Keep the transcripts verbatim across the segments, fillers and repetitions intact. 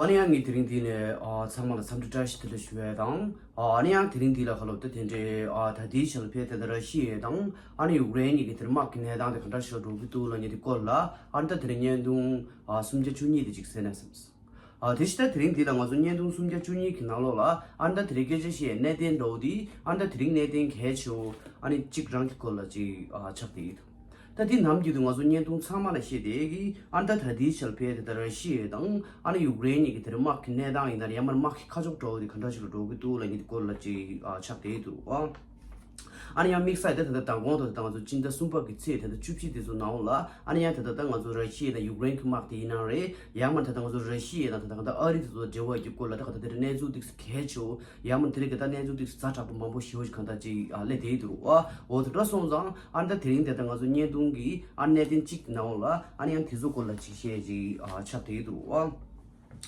ཨ་ནི་ཡང་ངས་དེ་རིང་འདི་ནས་ཨ་ཚང་མ་ལ་འཚམས་འདྲི་བཀྲ་ཤིས་བདེ་ལེགས་ཞུ་ཡས་དང་། ཨ་ནི་ཡང་དེ་རིང་འདི་ལ་ཁ་ལོ་ད་དེ་འདྲའི་ཨ་ད་ལྟའི་ཆར་ལ་ཕེབས་དེ་ད་ར་ཤི་ཡ་དང་ཨ་ནི་ཡུཀ་རེན་གཉིས་ཀྱི་དེར་དམག་གི་གནས་སྟངས་དེ་ག་འདྲ་ཞིག་འགྲོ་གི་འདུག་ལབ་མཁན་དེ་སྐོར་ལ་ཨ་ནི་ད་དེ་རིང་བརྙན་ཐུང་ཨ་སུམ་བརྒྱ་བཅུ་གཉིས་དེ་ཅིག་གསན་ན་བསམས། ཨ་དེ་བཞིན་ད་དེ་རིང་འདི་ལ་ང་ཚོ་བརྙན་ཐུང་སུམ་བརྒྱ་བཅུ་གཉིས་ཀྱི་ནང་ལོགས་ལ་ཨ་ནི་ད་དེ་རིང་སྐད་ཆ་བཤད་གནད་དོན་འདྲ་བོ་དེ་ཨ་ནི་ད་དེ་རིང་གནད་དོན་གལ་ཆེ་བོ་ཨ་ནི་གཅིག་རང་གི་སྐོར་ལ་ཅིག་ཨ་ཆགས་བསྡད་ཡོད། ད་འདི་ནམ་རྒྱུན་དུ་ང་ཚོ་བརྙན་ཐུང་ཚང་མ་ལ་བཤད་བསྡད་ཀྱི་ཨ་ནི་ད་ད་ལྟའི་ཆར་ཕེབས་དེ་ད་ར་ཤི་ཡ་དང་ཨ་ནི་ཡུཀ་རེན་གཉིས་ཀྱི་དེར་དམག་གི་གནས་སྟངས་ཡིན་ན་ཡང་མར་དམག་གི་ཁ་ཕྱོགས་འདྲ་བོ་དེ་ག་འདྲ་ཞིག་ལ་འགྲོ་གི་འདུག་ལབ་མཁན་དེ་སྐོར་ལ་ཅིག་ཨ་ཆགས་བསྡད་འདུག་ཨ། ཨ་ནི་ཡང་དམིགས་བསལ་དེ་ད་ལྟ་མདང་དགོང་དང་ད་ལྟ་ང་ཚོ་སྤྱི་ཟླ་གསུམ་པ་གི་ཚེས་ད་ལྟ་བཅུ་བཞི་དེ་ཚོ་ནང་ལ་ཨ་ནི་ཡང་ད་ལྟ་ད་ང་ཚོ་ར་ཤི་ཡ་དང་ཡུཀ་རེན་གྱི་དམག་དེ་ཡིན་ནའང་རེད། ཡང་མིན་ད་ལྟ་ང་ཚོ་ར་ཤི་ཡ་དང་ད་ལྟ་གང་ལྟར་ཨ་རི་དེ་ཚོ་འབྲེལ་བ་ཡོད་སྐོར་ལ་ད་གང་ལྟར་དེ་འདྲའི་གནས་ཚུལ་ཏོག་ཙམ་གལ་ཆེ་བོ་ཡང་མིན་དེ་རིང་གི་ད་གནས་ཚུལ་ཏོག་ཙམ་ཛ་དྲག་པོ་མང་པོ་ཞེ་པོ་ཞིག་གང་ལྟར་ཅིག་ཨ་སླེབས་བསྡད་འདུག་ཨ། འོ་དེ་འདྲ་སོང་ཙང་ཨ་ནི་ད་དེ་རིང་དེ་ད་ང་ཚོ་བརྙན་ཐུང་གི་ཨ་གནད་དོན་གཅིག་ནང་ལ་ཨ་ནི་ཡང་དེ་ཚོ་སྐོར་ལ་ཅིག་བཤད་ཅིག་ཨ་ཆགས་བསྡད་འདུག་ཨ།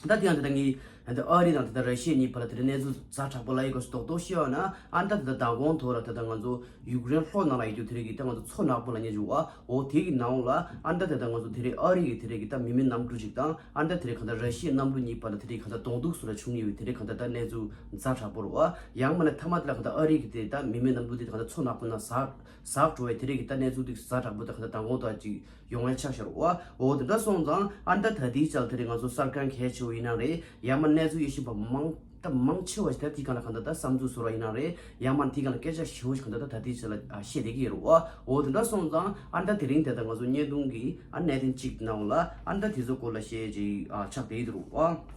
ད་དེ་ཡང་དེ་ད་ངས་ད་ཨ་རི་དང་དེ་ད་ར་ཤི་ཡ་གཉིས་བར་ལ་དེ་འདྲ་གནས་ཚུལ་ཛ་དྲག་པོ་ལབ་ཡས་སྐབས་སུ་རྡོག་རྡོག་བཤད་པ་ན་ཨ་ནི་ད་དེ་ད་མདང་དགོང་ཐོག་ལ་དེ་ད་ང་ཚོ་ཡུཀ་རེན་ལྷོ་ནང་ལ་ཡོད་རྒྱུ་དེ་རིགས་ཀྱི་ད་ང་ཚོ་མཚོ་ནག་པོ་ལབ་མཁན་ཅིག་ཡོད་པ། འོ་དེ་གི་ནང་ལ་ཨ་ནི་ད་དེ་ད་ང་ཚོ་དེ་རིང་ཨ་རི་གི་དེ་རིགས་ཀྱི་ད་མི་མེད་གནམ་གྲུ་ཅིག་དང་ཨ་ནི་ད་དེ་རིང་གང་ལྟར་ར་ཤི་ཡའི་གནམ་གྲུ་གཉིས་བར་ལ་དེ་རིང་གང་ལྟར་གདོང་ཐུག་བཟོ་འདྲ་བྱུང་ཡོད་པའི་དེ་རིང་གང་ལྟར་ད་གནས་ཚུལ་ཛ་དྲག་པོ་རེད་པ། ཡང་མིན་ན་མཐའ་མ་དེ་ལ་གང་ལྟར་ཨ་རི་གི་དེ་ད་མི་མེད་གནམ་གྲུ་དེ་གང་ལྟར་མཚོ་ནག་པོ་ནང་ཟག་ཟག་འགྲོ་བའི་དེ་རིང་གི་ད་གནས་ཚུལ་དེ་ཛ་དྲག་པོ་ད་གང་ལྟར་མདང་དགོང་དག་ཅིག་ཡོང་ཡ་ཆགས་ཤར་བ། འོ་དེ་འདྲ་སོང་ཙང་ཨ་ནི་ད་ད་ལྟའི་ཆར་དེ་རིང་ང་ཚོ་གསར་ཁང་གལ་ཆེ་བོ་ཡིན་ན་རེད། ཡང་མིན་གནས་ཚུལ་ཡིད་ཆེས་པ་མང་ད་མང་ཆེ་བ་ཞིག་ད་དེའི་སྒང་ལ་གང་ལྟར་ད་བསམ་ཚུལ་བཟོ་ར་ཡིན་ན་རེད། ཡང་མིན་དེའི་སྒང་ལ་སྐད་ཆ་ཞེ་པོ་ཞིག་གང་ལྟར་ད་ད་ལྟའི་ཆར་ལ་ཨ་བཤད་བསྡད་ཀྱི་ཡོད་རེད་པ། འོ་དེ་འདྲ་སོང་ཙང་ཨ་ནི་ད་དེ་རིང་དེ་ད་ང་ཚོ་བརྙན་ཐུང་གི་ཨ་གནད་དོན་གཅིག་ནང་ལ་ཨ་ནི་ད་དེ་ཚོ་སྐོར་ལ་བཤད་ཅིག་ཨ་ཆགས་བསྡད་ཀྱི་རེད་པ།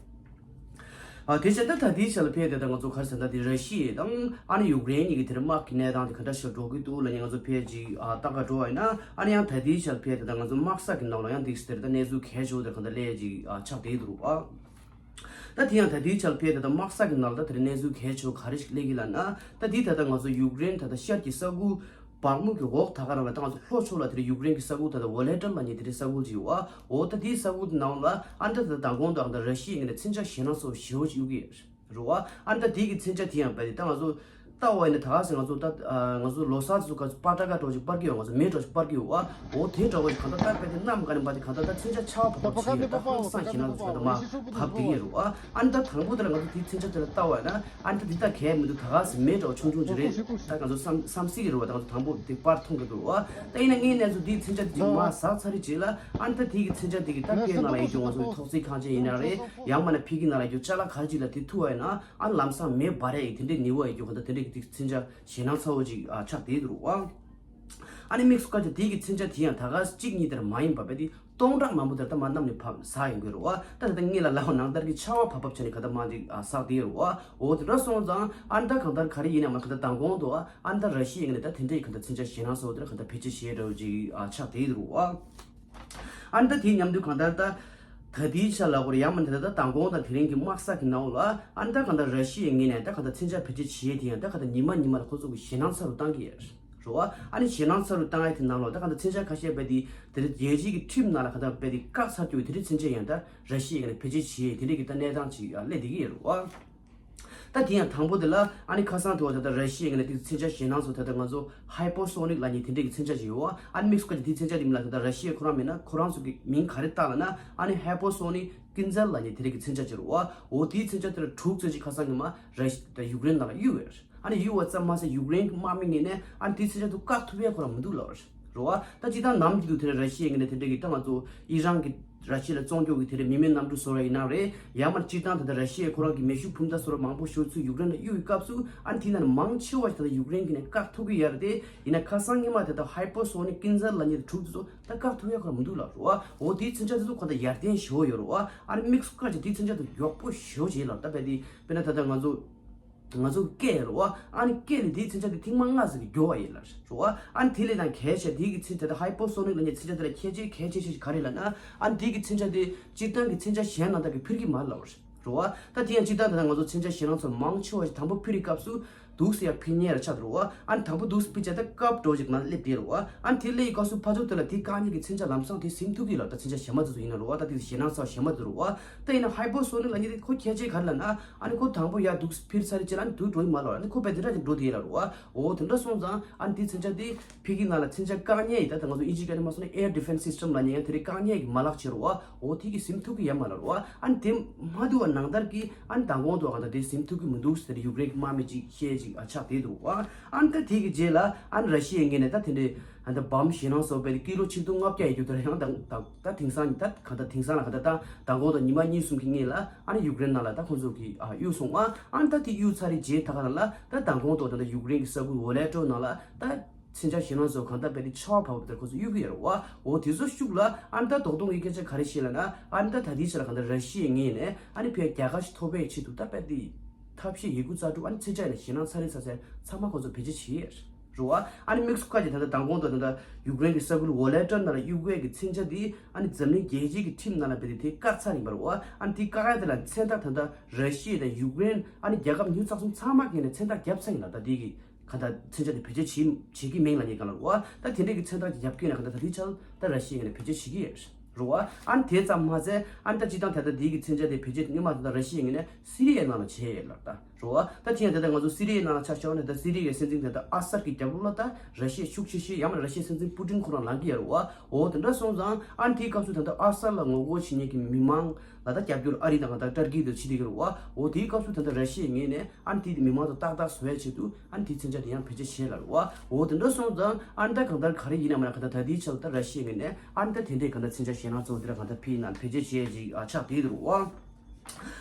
ཨ་དེ་བྱས་ད་ད་ལྟའི་ཆར་ལ་ཕེབས་དེ་ད་ང་ཚོ་ག་རེ་ཟེར་ན་དེ་ར་ཤི་ཡ་དང་ཨ་ནི་ཡུཀ་རེན་གཉིས་ཀྱི་དེར་དམག་གི་གནས་སྟངས་དེ་ག་འདྲ་ཞིག་འགྲོ་གི་འདུག་ལབ་ནས་ང་ཚོ་ཕེབས་ཅིག་ཨ་ལྟ་ག་འགྲོ་བ་ཡིན་ན་ཨ་ནི་ཡང་ད་ལྟའི་ཆར་ཕེབས་དེ་ད་ང་ཚོ་དམག་ས་གི་ནང་ལ་ཡང་འདུག་སེ་དེར་ད་གནས་ཚུལ་གལ་ཆེ་བོ་དེ་གང་ལྟར་སླེབས་ཅིག་ཨ་ཆགས་བསྡད་ཀྱི་རེད་པ། ད་དེ་ཡང་ད་ལྟའི་ཆར་ཕེབས་དེ་ད་དམག་ས་གི་ནང་ལ་ད་དེར་གནས་ཚུལ་གལ་ཆེ་བོ་ག་རེ་ཞིག་སླེབས་ཀྱི་ལབ་ན་ད་དེ་ད་ད་ང་ཚོ་ཡུཀ་རེན་ད་ད་ཤར་གྱི་ས་ཁུལ་བག་མུ་གི་འོག་ད་ག་རང་ལ་ད་ང་ཚོ་ལྷོ་ཕྱོགས་ལ་དེ་རིང་ཡུཀ་རེན་གྱི་ས་ཁུལ་ད་ལྟ་ཝོ་ལེ་ཊར་ལབ་མཁན་དེ་རིང་ས་ཁུལ་ཅིག་ཡོད་པ། འོ་ད་དེའི་ས་ཁུལ་དེ་ནང་ལ་ཨ་ནི་ད་ད་མདང་དགོང་དང་ད་ར་ཤི་ཡའི་ངོས་ནས་མཚོན་ཆ་ཞེད་སྣང་ཚ་པོ་ཞེ་པོ་ཅིག་གཡུག་གི་རེད་པ། ཨ་ནི་ད་དེ་གི་མཚོན་ཆ་དེ་ཡང་རྦད་དེ་ད་ང་ཚོ་ལྟ་བ་ཡིན་ན་ད་ག་སེ་ང་ཚོ་ད་ང་ཚོ་ལོ་གསར་ཚོ་ག་ཚོད་པ་ཏྲ་ག་འདྲ་ཅིག་སྤར་གི་ཡོད། ང་ཚོ་མེ་འདྲ་ཅིག་སྤར་གི་ཡོད་པ། འོ་དེ་འདྲ་བོ་ཞིག་གང་ལྟར་ད་རྦད་དེ་གནམ་ག་ནས་མར་དེ་གང་ལྟར་ད་མཚོན་ཆ་ཆར་པ་ཕབ་ཕབ་བྱེད་ཡོད། ད་ཧང་སང་ཞེད་སྣང་ཚ་པོ་ཞིག་གང་ལྟར་མར་ཕབ་བསྡད་ཀྱི་རེད་པ། ཨ་ནི་ད་དང་པོ་དེ་ལ་ང་ཚོ་དེའི་མཚོན་ཆ་དེ་ལ་ལྟ་བ་ཡིན་ན། ཨ་ནི་ད་འདི་ལྟ་གས་མི་འདུག་ད་ག་སེ་མེ་འདྲ་བོ་ཆུང་ཆུང་ཅིག་རེད། ད་ང་ཚོ་བསམ་བསམ་སྲིད་ཀྱི་རེད་པ། ད་ང་ཚོ་དང་པོ་འདི་པར་མཐོང་གི་འདུག་པ། ད་ཡིན་ན་ངས་གནས་ཚུལ་འདིའི་མཚོན་ཆ་འདི་མར་ཟག་ཚར་རེད་ཅེས་ལ། ཨ་ནི་ད་དེ་གི་མཚོན་ཆ་འདི་གི་ད་སྐེ་ནང་ལ་ཡོད་རྒྱུ་ང་ཚོ་ཐོག་བརྩེགས་ཁང་ཆེན་ཡིན་ན་རེད། ཡང་མིན་ན་ཕི་གི་ནང་ལ་ཡོད་རྒྱུ་ཅ་ལག་ག་རེ་ཅིག་ལ་དེ་ཐུག་པ་ཡིན་ན་ཨ་ནི་ལམ་སང་མེ་འབར་ཡ་ཡི་དེ་འདྲའི་ནུས་པ་ཡོད་རྒྱུ་གང་ལྟར་དེ་འདྲའི་གི་དེ་མཚོན་ཆ་ཞེད་སྣང་ཚ་པོ་ཅིག་ཨ་ཆགས་བསྡད་འདུག་པ། ཨ་ནི་དམིགས་སུ་བཀར་ཏེ་དེ་གི་མཚོན་ཆ་དེ་ཡང་ད་ག་སེ་གཅིག་གཉིས་དེར་མ་ཡིན་པ་རྦད་དེ་སྟོང་ཕྲག་མང་པོ་དེར་ད་མར་གནམ་ནས་ཕབ་ཟག་ཡོང་གི་རེད་པ། ད་ད་ལྟ་ངས་ལབ་པ་ནང་ལྟར་གྱི་ཆར་པ་ཕབ་ཕབ་བྱས་ནས་གང་ལྟར་མར་ཅིག་ཨ་ཟག་བསྡད་ཡོད་རེད་པ། འོ་དེ་འདྲ་སོང་ཙང་ཨ་ནི་ད་གང་ལྟར་ག་རེ་ཡིན་ན་མ་གང་ལྟར་མདང་དགོང་དུ་ཨ་ནི་ད་ར་ཤི་ཡའི་ངོས་ནས་ད་དེ་འདྲ་ཡི་གང་ལྟར་མཚོན་ཆ་ཞེད་སྣང་ཚ་པོ་དེ་འདྲ་གང་ལྟར་བེད་སྤྱོད་བྱས་འདྲ་བོ་ཅིག་ཨ་ཆགས་བསྡད་ཡོད་རེད་པ། ཨ་ནི་ད་དེའི་མཉམ་དུ་གང་ལྟར་ད་ད་ལྟའི་ཆ་ལ་གོ་རེ་ཡང་མིན་ད་ད་མདང་དགོང་དང་དེ་རིང་གི་དམག་ས་གི་ནང་ལ་ཨ་ནི་ད་གང་ལྟར་ར་ཤི་ཡའི་ངོས་ནས་ད་གང་ལྟར་མཚོན་ཆ་བེད་སྤྱོད་བྱེད་ཡས་དེ་ཡང་ད་གང་ལྟར་ཉི་མ་ཉི་མ་ལ་ཁོ་ཚོ་གི་ཞེད་སྣང་ཚ་རུ་བཏང་གི་ཡོད་རེད། རེད་པ། ཨ་ནི་ཞེད་སྣང་ཚ་རུ་བཏང་ཡ་དེ་ནང་ལོགས་ད་གང་ལྟར་མཚོན་ཆ་ཁ་ཤས་རྦད་དེ་དེ་རིང་རྒྱལ་སྤྱིའི་གི་ཁྲིམས་ནང་ལ་གང་ལྟར་རྦད་དེ་བཀག་ཚར་རྒྱུ་དེ་འདྲའི་མཚོན་ཆ་ཡང་ད་ར་ཤི་ཡའི་ངོས་ནས་བེད་སྤྱོད་བྱེད་ཡས་དེ་འདྲའི་གི་ད་གནས་སྟངས་ཅིག་ཨ་སླེབས་བསྡད་ཀྱི་ཡོད་རེད་པ། ད་དེ་ཡང་དང་པོ་དེ་ལ་ཨ་ནི་ཁ་སང་དུ་བ་ད་ལྟ་ར་ཤི་ཡའི་ངོས་ནས་དེ་མཚོན་ཆ་ཞེད་སྣང་ཚ་པོ་ད་ལྟ་ང་ཚོ་ཧའི་པར་སོ་ནིག་ལབ་མཁན་དེ་འདྲའི་གི་མཚོན་ཆ་ཅིག་ཡོད་པ། ཨ་ནི་དམིགས་སུ་བཀར་ཏེ་དེའི་མཚོན་ཆ་དེ་མིང་ལ་ད་ལྟ་ར་ཤི་ཡའི་ཁོ་རང་མིན་ན་ཁོ་རང་ཚོ་གི་མིང་ག་རེ་བཏགས་ལབ་ན་ཨ་ནི་ཧའི་པར་སོ་ནིག་ཀིན་ཛར་ལབ་མཁན་དེ་འདྲའི་གི་མཚོན་ཆ་ཅིག་རེད་པ། འོ་དེའི་མཚོན་ཆ་དེ་ལ་དྲུག་ཙམ་ཅིག་ཁ་སང་གི་མར་ར་ཤི་ད་ཡུཀ་རེན་ནང་ལ་གཡུགས་ཡོད་རེད། ཨ་ནི་གཡུག་པ་ཙམ་མ་ཟད་ཡུཀ་རེན་གྱི་དམག་མི་ངོས་ནས་ཨ་ནི་དེའི་མཚོན་ཆ་དེ་བཀག་ཐུབ་ཡས་ཁོ་རང་མི་འདུག་ལབ་རེད་པ། ད་སྤྱིར་བཏང་ནམ་རྒྱུན་དུ་དེ་རིང་ར་ཤི་ཡའི་ངོས་ནས་དེ་འདྲ་གི་ད་ང་ཚོ་ཨི་རན་གྱི་ར་ཤི་ཡ་ལ་བཙོང་རྒྱུ་གི་དེ་འདྲའི་མི་མེད་གནམ་གྲུ་བཟོ་ར་ཡིན་ན་རེད། ཡང་མིན་སྤྱིར་བཏང་ད་ལྟ་ར་ཤི་ཡས་ཁོ་རང་གི་མེ་ཤུགས་འཕུར་མདའ་བཟོ་ར་མང་པོ་ཞིག་ཚུར་ཡུཀ་རེན་ལ་གཡུག་པའི་སྐབས་སུ་ཨ་ནི་དེའི་ནང་ནས་མང་ཆེ་བ་ཞིག་ད་ལྟ་ཡུཀ་རེན་གྱི་ནས་བཀག་ཐུབ་ཀྱི་ཡོད་རེད་དེ། ཡིན་ན་ཁ་སང་སྔོན་མ་དེ་ད་ཧའི་པར་སོ་ནིག་ཀིན་ཛར་ལབ་མཁན་དེ་དྲུག་དེ་ཚོ་ད་བཀག་ཐུབ་ཡས་ཁོ་རང་མི་འདུག་ལབ་རེད་པ། འོ་དེའི་མཚོན་ཆ་དེ་ཚོ་གང་ལྟར་ཡར་ལྡན་ཞེ་པོ་ཡོད་རེད་པ། ཨ་ནི་དམིགས་སུ་བཀར་བྱས་དེའི་མཚོན་ཆ་དེ་མགྱོགས་པོ་ཞེ་པོ་ཅིག་ལབ། ད་རྦད་དེ་དཔེར་ན་ད་ལྟ་ང་ཚོ་ང་ཚོ་སྐད་རེད་པ། ཨ་ནི་སྐད་ལས་དེའི་མཚོན་ཆ་དེ་ཐེངས་མ་ལྔ་ཙམ་གྱིས་མགྱོགས་པ་ཡིན་ལབ་རེད་པ། ཨ་ནི་དེ་ལས་ཡང་གལ་ཆེ་དེའི་གི་མཚོན་ཆ་དེ་ཧའི་པར་སོ་ནིག་ལབ་མཁན་མཚོན་ཆ་དེ་ལ་ཁྱད་ཆོས་གལ་ཆེ་ཤོས་ཤིག་ག་རེ་ལབ་ན། ཨ་ནི་དེའི་གི་མཚོན་ཆ་དེ་སྤྱིར་བཏང་གི་མཚོན་ཆ་གཞན་ནང་ལྟར་གྱི་འཕུར་གྱི་མ་རེད་ལབ་རེད་པ། ད་དེ་ཡང་སྤྱིར་བཏང་ད་ལྟ་ང་ཚོ་མཚོན་ཆ་ཞེད་སྣང་ཚ་པོ་མང་ཆེ་བ་ཞིག་དང་པོ་འཕུར་བའི་སྐབས་སུ་ འདུག་སེ་ཡར་འཕུར་མཁན་ར་ཆགས་འདུག་རོ། ཨ་ནི་དང་པོ་འདུག་སེ་འཕུར་བྱས་ད་སྐབས་འགྲོ་ཅིག་མར་སླེབས་བསྡད་རོ། ཨ་ནི་དེ་སླེབས་ཡི་སྐབས་སུ་ཕར་ཚུར་དེ་ལ་དེ་བཀག་མཁན་གྱི་མཚོན་ཆ་ལམ་སང་དེ་ཟིན་ཐུབ་ཀྱི་ལབ། ད་མཚོན་ཆ་གཞན་པ་དེ་ཚོ་ཡིན་ན་རོ། ད་དེ་ཞེད་སྣང་ཚ་བ་གཞན་པ་དེ་ཚོ་རོ། ད་ཡིན་ན་ཧའི་པར་སོ་ནིག་ལབ་མཁན་དེ་ཁོ་ཁྱད་ཆོས་ག་རེ་ལབ་ན། ཨ་ནི་ཁོ་དང་པོ་ཡར་འདུག་སེ་འཕུར་ཚར་རྗེས་ལ་ཨ་ནི་དུ་འགྲོ་ཡི་མ་ལབ། ཨ་ནི་ཁོ་དཔེ་དེ་འདྲ་ཅིག་འགྲོ་བསྡད་ཡ་ལབ་རོ། འོ་དེ་འདྲ་སོང་ཙང་ཨ་ནི་དེ་མཚོན་ཆ་དེ་འཕུར་གྱི་ནང་ལ་མཚོན་ཆ་བཀག་མཁན་ཡིན། ད་ད་ང་ཚོ་དབྱིན་ཇིའི་སྐད་ནས་མར་སོང་ན་air defense system ལབ་མཁན་ཡང་དེ་རིགས་བཀག་མཁན་གྱི་མ་ལག་བྱས་རོ། འོ་དེ་གིས་ཟིན་ཐུབ་ཀྱི་ཡོད་མ་ལབ་རོ། ཨ་ནི་དེ་མ་འདུག་པ་ནང་ལྟར་གྱི་ཨ་ནི་མདང་དགོང་དུ་ཨ་ད་དེ་ཟིན་ཐུབ་ཀྱི་མི་འདུག་ཟེར་ཡུཀ་རེན་གྱི་དམག་མི་གཅིག་ཤི་ཡས་ཅིག་ཨ་ཆགས་བསྡད་འདུག་པ། ཨ་ནི་ད་དེ་གི་རྗེས་ལ་ཨ་ནི་ར་ཤི་ཡའི་ངོས་ནས་ད་དེ་འདྲའི་ཨ་ད་བམ་ཞེད་སྣང་ཚ་བའི་ཀི་ལོ་ཆིག་སྟོང་ལྔ་བརྒྱ་ཡི་རྒྱུ་དེ་ར་ཡང་ད་ད་ད་དེང་སང་ད་གང་ལྟར་དེང་སང་ལ་གང་ལྟར་ད་མདང་དགོང་དུ་ཉི་མ་གཉིས་གསུམ་གྱི་སྔོན་ལ་ཨ་ནི་ཡུཀ་རེན་ནང་ལ་ད་ཁོང་ཚོ་གིས་ཨ་གཡུགས་སོང་། ཨ་ཨ་ནི་ད་དེ་གཡུགས་ཚར་རེད་རྗེས་ད་ག་ལ་ད་མདང་དགོང་དུ་ད་ད་ཡུཀ་རེན་གྱི་ས་ཁུལ་ཝོ་ལེ་ཏོ་ནང་ལ་ད། མཚོན་ཆ་ཞེད་སྣང་ཚ་བ་གང་ལྟར་དཔེ་དེ་ཆར་པ་བབས་པ་དེར་ཁོ་ཚོ་གཡུག་གི་ཡོད་རེད་པ། འོ་དེ་ཚོ་ཤུགས་ལ་ཨ་ནི་ད་རྡོག་རྡོག་གི་སྐད་ཆ་ག་རེ་བཤད་ལབ་ན། ཨ་ནི་ད་ད་ལྟའི་ཆ་ལ་གང་ལྟར་ར་ཤི་ཡའི་ངོས་ནས་ཨ་ནི་ཕར་རྒྱལ་ཁ་ཞིག་ཐོབ་པའི་ཆེད་དུ་ད་དཔེ་དེ་ཐབས་ཤེས་ཡོད་རྒུ་རྩལ་སྤྲུགས། ཨ་ནི་མཚོན་ཆ་ཡིན་ན་ཞེད་སྣང་ཚ་རེད་ཚ་ཚ་ཚང་མ་ཁོ་ཚོ་བེད་སྤྱོད་བྱེད་ཀྱི་ཡོད་རེད་པ། ཨ་ནི་དམིགས་སུ་བཀར་གྱི་ད་ལྟ་མདང་དགོང་དུ་ད་ལྟ་ཡུཀ་རེན་གྱི་ས་ཁུལ་ཝོ་ལེ་ཏོ་ནང་ལ་གཡུག་ཡས་ཀྱི་མཚོན་ཆ་དེ་ཨ་ནི་འཛམ་གླིང་རྒྱལ་སྤྱི་གི་ཁྲིམས་ནང་ལ་དཔེ་དེ་དེ་བཀག་ཚར་ཡིན་པ་རེད་པ། ཨ་ནི་དེ་བཀག་ཡས་དེ་ལ་མཚན་རྟགས་ད་ལྟ་ར་ཤི་ཡ་དང་ཡུཀ་རེན་ཨ་ནི་རྒྱལ་ཁབ་ཉུང་ཙག་གསུམ་ཚང་མ་གིས་ནས་མཚན་རྟགས་བརྒྱབ་ཚར་ཡིན་ལབ། ད་དེ་གི་གང་ལྟར་མཚོན་ཆ་དེ་བེད་སྤྱོད་བྱེད་བྱེད་ཀྱི་མིན་ལབ་མཁན་གང་ལ་རེད་པ། ད་དེ་འདྲས་ཀྱི་མཚན་རྟགས་ཀྱི་རྒྱབ་སྐྱོར་ནས་གང་ལྟར་དེའི་ཆར་ད་ར་ཤི་ཡའི་ངོས་ནས་བེད་སྤྱོད་བྱེད་ཀྱི་ཡོད་རེད་པ། ཨ་ནི་དེ་ཙམ་མ་ཟད་ཨ་ནི་ད་སྤྱིར་བཏང་ད་ལྟ་དེའི་གི་མཚོན་ཆ་དེ་བེད་སྤྱོད་སྔོན་མ་ད་ལྟ་ར་ཤི་ཡའི་ངོས་ནས་སི་རི་ཡའི་ནང་ལ་བྱས་ཡོད་ལབ་ད་རེད་པ། ད་དེ་ཡང་ད་ལྟ་ང་ཚོ་སི་རི་ཡའི་ནང་ལ་ཆ་བཞག་ན་ད་སི་རི་ཡའི་སྲིད་འཛིན་ད་ལྟ་ཨ་སད་ཀྱི་རྒྱབ་ལོགས་ལ་ད་ར་ཤི་ཡའི་ཤུགས་ཆེ་ཤོས་ཡང་མིན་ན་ར་ཤི་ཡའི་སྲིད་འཛིན་པུ་ཏིན་ཁོ་རང་ལངས་ཀྱི་ཡོད་རེད་པ། འོ་དེ་འདྲ་སོང་ཙང་ཨ་ནི་དེའི་སྐབས་སུ་ད་ལྟ་ཨ་སད་ལ་ངོ་རྒོལ་བྱེད་མཁན་གྱི་མི་མང་ལ་ད་རྒྱབ་སྐྱོར་ཨ་རི་དང་ད་ལྟ་ཏར་ཀི་དེ་བྱེད་བསྡད་ཀྱི་རེད་པ། འོ་དེའི་སྐབས་སུ་ད་ལྟ་ར་ཤི་ཡའི་ངོས་ནས་ཨ་ནི་དེ་མི་མང་ཚོ་ཏག་ཏག་བཟོ་ཡ་ཆེད་དུ་ཨ་ནི་དེའི་མཚོན་ཆ་དེ་ཡང་བེད་སྤྱོད་བྱས་ལབ་རེད་པ། འོ་དེ་འདྲ་སོང་ཙང་ཨ་ནི་ད་གང་ལྟར་ག་རེ་ཡིན་ན་མིན་ན་གང་ལྟར་ད་ལྟའི་ཆར་ལ་ད་ར་ཤི་ཡའི་ངོས་ནས་ཨ་ནི་ད་དེ་འདྲའི་གང་ལྟར་མཚོན་ཆ་ཞེད་སྣང་ཚ་བ་དེ་ལ་གང་ལྟར་ཕར་ཡིན་ན་བེད་སྤྱོད་བྱས་ཅིག་ཨ་ཆགས་བསྡད་འདུག་རེད་པ།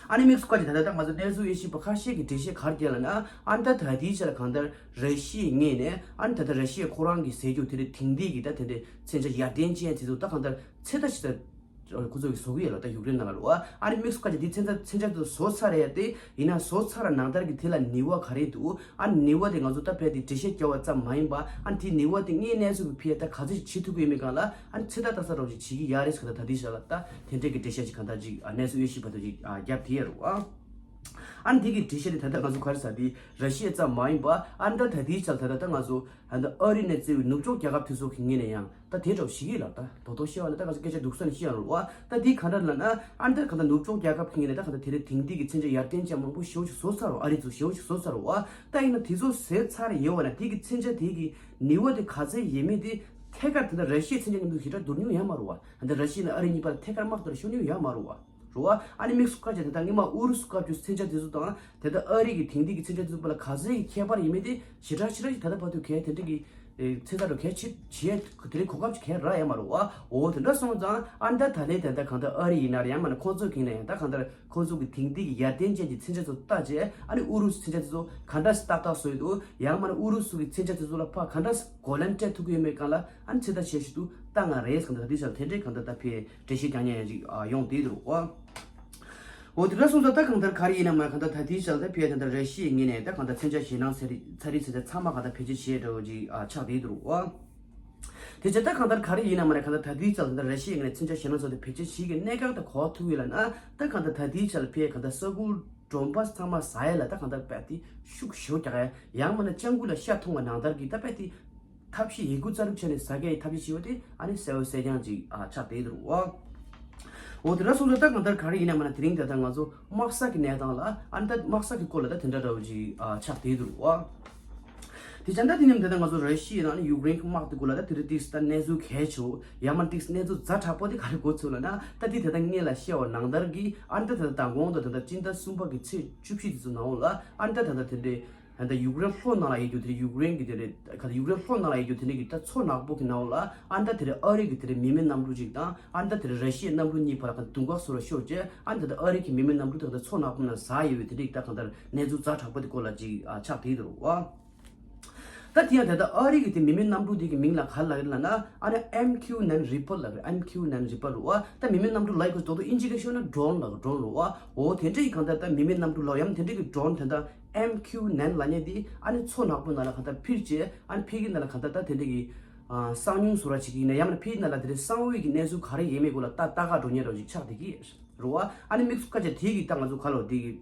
ཨ་ནི་དམིགས་སུ་བཀར་ཏེ་ད་ལྟ་ད་ང་ཚོ་གནས་ཚུལ་དབྱེ་ཞིབ་པ་ཁ་ཤས་ཀྱིས་འགྲེལ་བཤད་ག་རེ་བརྒྱབ་ལབ་ན། ཨ་ནི་ད་ད་ལྟའི་ཆར་ལ་གང་ལྟར་ར་ཤི་ཡའི་ངོས་ནས་ཨ་ནི་ད་ལྟ་ར་ཤི་ཡ་ཁོ་རང་གི་ཟས་རྒྱུ་དེ་འདྲའི་དེང་དུས་ཀྱི་ད་དེ་འདྲའི་མཚོན་ཆ་ཡར་ཐོན་ཅན་དེ་ཚོ་ད་གང་ལྟར་ཚོད་ལྟ་ཞིག་ད་ཁོ་ཚོ་གིས་བཟོ་གི་ཡོད་ལབ་ད་ཡུཀ་རེན་ནང་ལ་རེད་པ། ཨ་ནི་དམིགས་སུ་བཀར་ཏེ་དེ་མཚོན་ཆ་མཚོན་ཆ་དེ་ཚོ་བཟོ་ཚར་ཡ་དེ་ཡིན་ན་བཟོ་ཚར་བ་ནང་ལྟར་གྱི་དེ་ལ་ནུས་པ་ག་རེ་འདུག་ཨ་ནི་ནུས་པ་དེ་ང་ཚོ་ད་ཕར་དེ་འགྲེལ་བཤད་རྒྱག་པ་ཙམ་མ་ཡིན་པ། ཨ་ནི་དེའི་ནུས་པ་དེ་དངོས་གནས་ཚུལ་གྱི་ཕར་ད་ག་ཚོད་ཅིག་བྱེད་ཐུབ་ཀྱི་ཡོད་མེད་སྒང་ལ་ཨ་ནི་ཚོད་ལྟ་ལྟ་ས་འདྲ་བོ་ཞིག་བྱེད་ཀྱི་ཡོད་རེད་ཟེར་གི་ད་ད་ལྟའི་ཆར་ལ་ད་དེ་འདྲས་ཀྱི་འགྲེལ་བཤད་ཅིག་གང་ལྟར་ཅིག་ཨ་གནས་ཚུལ་དབྱེ་ཞིབ་པ་དེ་ཅིག་ཨ་བརྒྱབ་བསྡད་ཡོད་རེད་པ། ཨ་ནི་དེ་གི་འགྲེལ་བཤད་དེ་ད་ལྟ་ང་ཚོ་ག་རེ་ཟེར་དེ་ར་ཤི་ཡ་ཙམ་མ་ཡིན་པ། ཨ་ནི་ད་ད་ལྟའི་ཆར་ད་ལྟ་ད་ང་ཚོ་ཨ་ནི་ད་ཨ་རི་ནས་བརྩི་བའི་ནུབ་ཕྱོགས་རྒྱལ་ཁབ་དེ་ཚོ་གི་ངོས་ནས་ཡང་ད་དེ་འདྲ་བོ་ཞིག་ཡིན་ལབ། ད་རྡོག་རྡོག་བཤད་པ་ན་ད་ང་ཚོ་སྐད་ཆ་སྡུག་ས་ནས་བཤད་ཡོང་རེད་པ། ད་འདི་ག་འདྲ་ལབ་ན་ཨ་ནི་ད་ག་ད་ནུབ་ཕྱོགས་རྒྱལ་ཁབ་ཁེ་ངེས་ནས་ད་ག་ད་དེ་རིང་དེང་དུས་ཀྱི་མཚོན་ཆ་ཡར་ཐོན་ཅན་མང་པོ་ཞེ་པོ་ཞིག་བཟོ་ཚར་བ། ཨ་རི་ཚོ་ཞེ་པོ་ཞིག་བཟོ་ཚར་བ། ད་ཡིན་ན་དེ་ཚོ་བཟོས་ཚར་ཡོད་པ་ན་དེ་གི་མཚོན་ཆ་དེ་གི་ནུས་པ་དེ་ག་ཚོད་ཡོད་མེད་དེ་ཐད་ཀར་དེ་འདྲ་ར་ཤི་ཡའི་མཚོན་ཆ་མཉམ་དུ་ཞེ་དྲག་བསྡུར་མྱོང་ཡོད་མ་རེད་པ། ད་ར་ཤི་ཡ་ནས་ཨ་རི་གཉིས་བར་ཐད་ཀར་དམག་དོར་ཤོར་མྱོང་ཡོད་མ་རེད་པ། རེད་པ། ཨ་ནི་དམིགས་སུ་བཀར་བྱས་ད་ལྟ་སྔོན་མ་ཨུ་རུ་སུ་སྐབས་ཀྱི་མཚོན་ཆ་དེ་ཚོ་དང་ད་ལྟ་ཨ་རི་གི་དེང་དུས་ཀྱི་མཚོན་ཆ་དེ་ཚོ་བར་ལ་ག་ཚོད་ཀྱི་ཁྱད་པར་ཡོད་མེད་དེ་ཞེ་དྲག་ཞེ་དྲག་ཅིག་ད་ལྟ་བར་དུ་གལ་དེ་འདྲ་གི་ཨེ་ཚོད་ལྟ་རུ་གལ་ཆེ་བྱེད་དེ་རིང་གོ་སྐབས་ཅིག་གལ་རག་ཡོད་མ་རེད་པ། འོ་དེ་འདྲ་སོང་ཙང་ཨ་ནི་ད་ད་ལན་ད་ལྟ་གང་ལྟར་ཨ་རི་ཡིན་ན་རེད། ཡང་མིན་ན་ཁོང་ཚོ་གིས་ན་ཡང་ད་གང་ལྟར་ཁོང་ཚོ་གི་དེང་དུས་ཀྱི་ཡར་ཐོན་ཅན་གྱི་མཚོན་ཆ་ཚོ་བལྟས་བྱས། ཨ་ནི་ཨུ་རུ་སུའི་མཚོན་ཆ་དེ་ཚོ་ག་འདྲ་ཞིག་ཏག་ཏག་བཟོས་འདུག་ཡང་མིན་ན་ཨུ་རུ་སུ་གི་མཚོན་ཆ་དེ་ཚོ་ལ་ཕར་ག་འདྲ་ཞིག་གོ་ལན་སྤྲད་ཐུབ་ཀྱི་ཡོད་མེད་སྒང་ལ་ཨ་ནི་ཚོད་ལྟ་བྱེད་ཆེད་དུ་བཏང་བ་རེད། གང་ལྟར་ད་ལྟའི་ཆར་དེ་འདྲའི་གང་ལྟར་ད་ཕར་འགྲེལ་བཤད་རྒྱག་མཁན་ཡང་ཅིག་ཨ་ཡོང་བསྡད་འདུག་པ། འོ་དེ་འདྲ་སོང་ཙང་ད་གང་ལྟར་ག་རེ་ཡིན་ན་མ་གང་ལྟར་ད་ལྟའི་ཆར་ད་ཕར་ད་ལྟ་ར་ཤི་ཡའི་ངོས་ནས་ད་གང་ལྟར་མཚོན་ཆ་ཞེད་སྣང་ཚ་རེད་ཚ་རེད་ཚོད་ལྟ་ཚང་མ་གང་ལྟར་བེད་སྤྱོད་བྱས་འདྲ་བོ་ཅིག་ཨ་ཆགས་བསྡད་འདུག་པ། དེ་ཆ་ད་གང་ལྟར་ག་རེ་ཡིན་ན་མ་ན་གང་ལྟར་ད་ལྟའི་ཆར་ད་ལྟ་ར་ཤི་ཡའི་ངོས་ནས་མཚོན་ཆ་ཞེད་སྣང་ཚ་བ་དེ་བེད་སྤྱོད་བྱེད་ཀྱི་གནད་འགག་ད་གོ་ཐུབ་ཡོད་ལབ་ན། ད་གང་ལྟར་ད་ལྟའི་ཆར་ལ་ཕར་གང་ལྟར་ས་ཁུལ་མགྲོན་པོ་ཚང་མ་ཟ་ཡ་ལ་ད་གང་ལྟར་རྦད་དེ་ཤུགས་ཞེ་པོ་རྒྱག་ཡ། ཡང་མིན་ན་ལྕགས་འགུལ་ལ་ཤ་འཐུང་བ་ནང་ལྟར་གྱི་ད་རྦད་དེ་ཐབས་ཤེས་ཡོད་རྒུ་རྩལ་སྤྲུགས་བྱས་ནས་ཟ་མཁན་གྱི་ཐབས་ཤེས་བྱེད་པ་དེ་ཨ་ནི་གསལ་པོ་གསལ་རྐྱང་ཅིག་ཨ་ཆགས་བསྡད་འདུག་པ། འོ་དེ་འདྲ་སོང་ཙང་ད་གང་ལྟར་ག་རེ་ཡིན་ན་མ་ན་དེ་རིང་ད་ལྟ་ང་ཚོ་དམག་ས་གི་གནས་སྟངས་ལ་ཨ་ནི་ད་དམག་ས་གི་སྐོར་ལ་ད་དེ་འདྲ་འདྲ་བོ་ཅིག་ཨ་ཆགས་བསྡད་འདུག་པ། དེ་ཙང་ད་དེ་མཉམ་ད་ལྟ་ང་ཚོ་ར་ཤི་ཡ་དང་ཡུཀ་རེན་གྱི་དམག་དེ་སྐོར་ལ་ད་དེ་རིང་ཏིག་ཙམ་ད་གནས་ཚུལ་གལ་ཆེ་བོ་ཡང་མིན་ན་ཏིག་ཙམ་གནས་ཚུལ་ཛ་དྲག་པོ་དེ་ག་རེ་གོ་ཚུལ་ལབ་ན། ད་དེ་ད་ལྟ་སྔོན་ལ་བཤད་པ་ནང་ལྟར་གྱི་ཨ་ནི་ད་ད་ལྟ་མདང་དགོང་དང་ད་ལྟ་སྤྱི་ཟླ་གསུམ་པ་གི་ཚེས་བཅུ་བཞི་དེ་ཚོ་ནང་ལ་ཨ་ནི་ད་ད་ལྟ་དེ་འདྲའི་ད་ལྟ་ཡུཀ་རེན་ལྷོ་ནང་ལ་ཡོད་རྒྱུ་དེ་ཡུཀ་རེན་གྱི་དེ་འདྲའི་ག་ད་ཡུཀ་རེན་ལྷོ་ནང་ལ་ཡོད་རྒྱུ་དེ་འདྲའི་གི་ད་མཚོ་ནག་པོ་གི་ནང་ལ་ཨ་ནི་ད་དེ་འདྲའི་ཨ་རི་གི་དེ་འདྲའི་མི་མེད་གནམ་གྲུ་ཅིག་དང་ཨ་ནི་ད་དེ་འདྲའི་ར་ཤི་ཡའི་གནམ་གྲུ་གཉིས་བར་ལ་ག་ད་དུང་དཀར་བཟོ་ར་ཤོར་རྗེས་ཨ་ནི་ད་ལྟ་ཨ་རི་གི་མི་མེད་གནམ་གྲུ་དེ་ག་ད་མཚོ་ནག་པོ་ནང་ཟག་ཡོད་པའི་དེ་འདྲའི་ད་ག་ད་གནས་ཚུལ་ཛ་དྲག་པོ་དེ་སྐོར་ལ་ཅིག་ཨ་ཆགས་བསྡད་འདུག་པ། ད་དེ་ཡང་ད་ལྟ་ཨ་རི་གི་དེ་མི་མེད་གནམ་གྲུ་དེ་གི་མིང་ལ་ག་རེ་ལབ་ཀྱི་ལབ་ན། ཨ་ནི་ཨེམ་ཁྱུ་ནན་རི་པར་ལབ་ཀྱི་རེད། ཨེམ་ཁྱུ་ནན་རི་པར་རེད་པ། ད་མི་མེད་གནམ་གྲུ་ལབ་ཡག་གི་རྡོག་རྡོག་དབྱིན་ཇི་སྐད་ཤོད་ན་ཌོ་རོན་ལབ་ཀྱི་ཌོ་རོན་རེད་པ། འོ་དེ་འདྲ་ཡི་གང་ལྟར་ད་མི་མེད་གནམ་གྲུ་ལབ་ཡང་དེ་འདྲ་གི་ཌོ་རོན་དེ་འདྲ་ཨེམ་ཁྱུ་ནན་ལབ་མཁན་དེ་ཨ་ནི་མཚོ་ནག་པོ་ནང་ལ་གང་ལྟར་འཕུར་བྱས་ཨ་ནི་འཕུར་གྱི་ནང་ལ་གང་ལྟར་ད་དེ་འདྲ་གི་ཨ་གསང་མྱུལ་བཟོ་འདྲ་བྱེད་ཀྱི་ཡིན་ན་ཡང་མིན་ན་འཕུར་གྱི་ནང་ལ་དེ་འདྲའི་གསང་བའི་གི་གནས་ཚུལ་ག་རེ་ཡོད་མེད་སྐོར་ལ་ལྟ་ལྟ་ག་འགྲོ་མཁན་འདྲ་བོ་ཅིག་ཆགས་བསྡད་ཀྱི་རེད་པ། ཨ་ནི་དམིགས་སུ་བཀར་བྱས་དེ་གི་ད་ང་ཚོ་ག་ལབ་དེ་གི་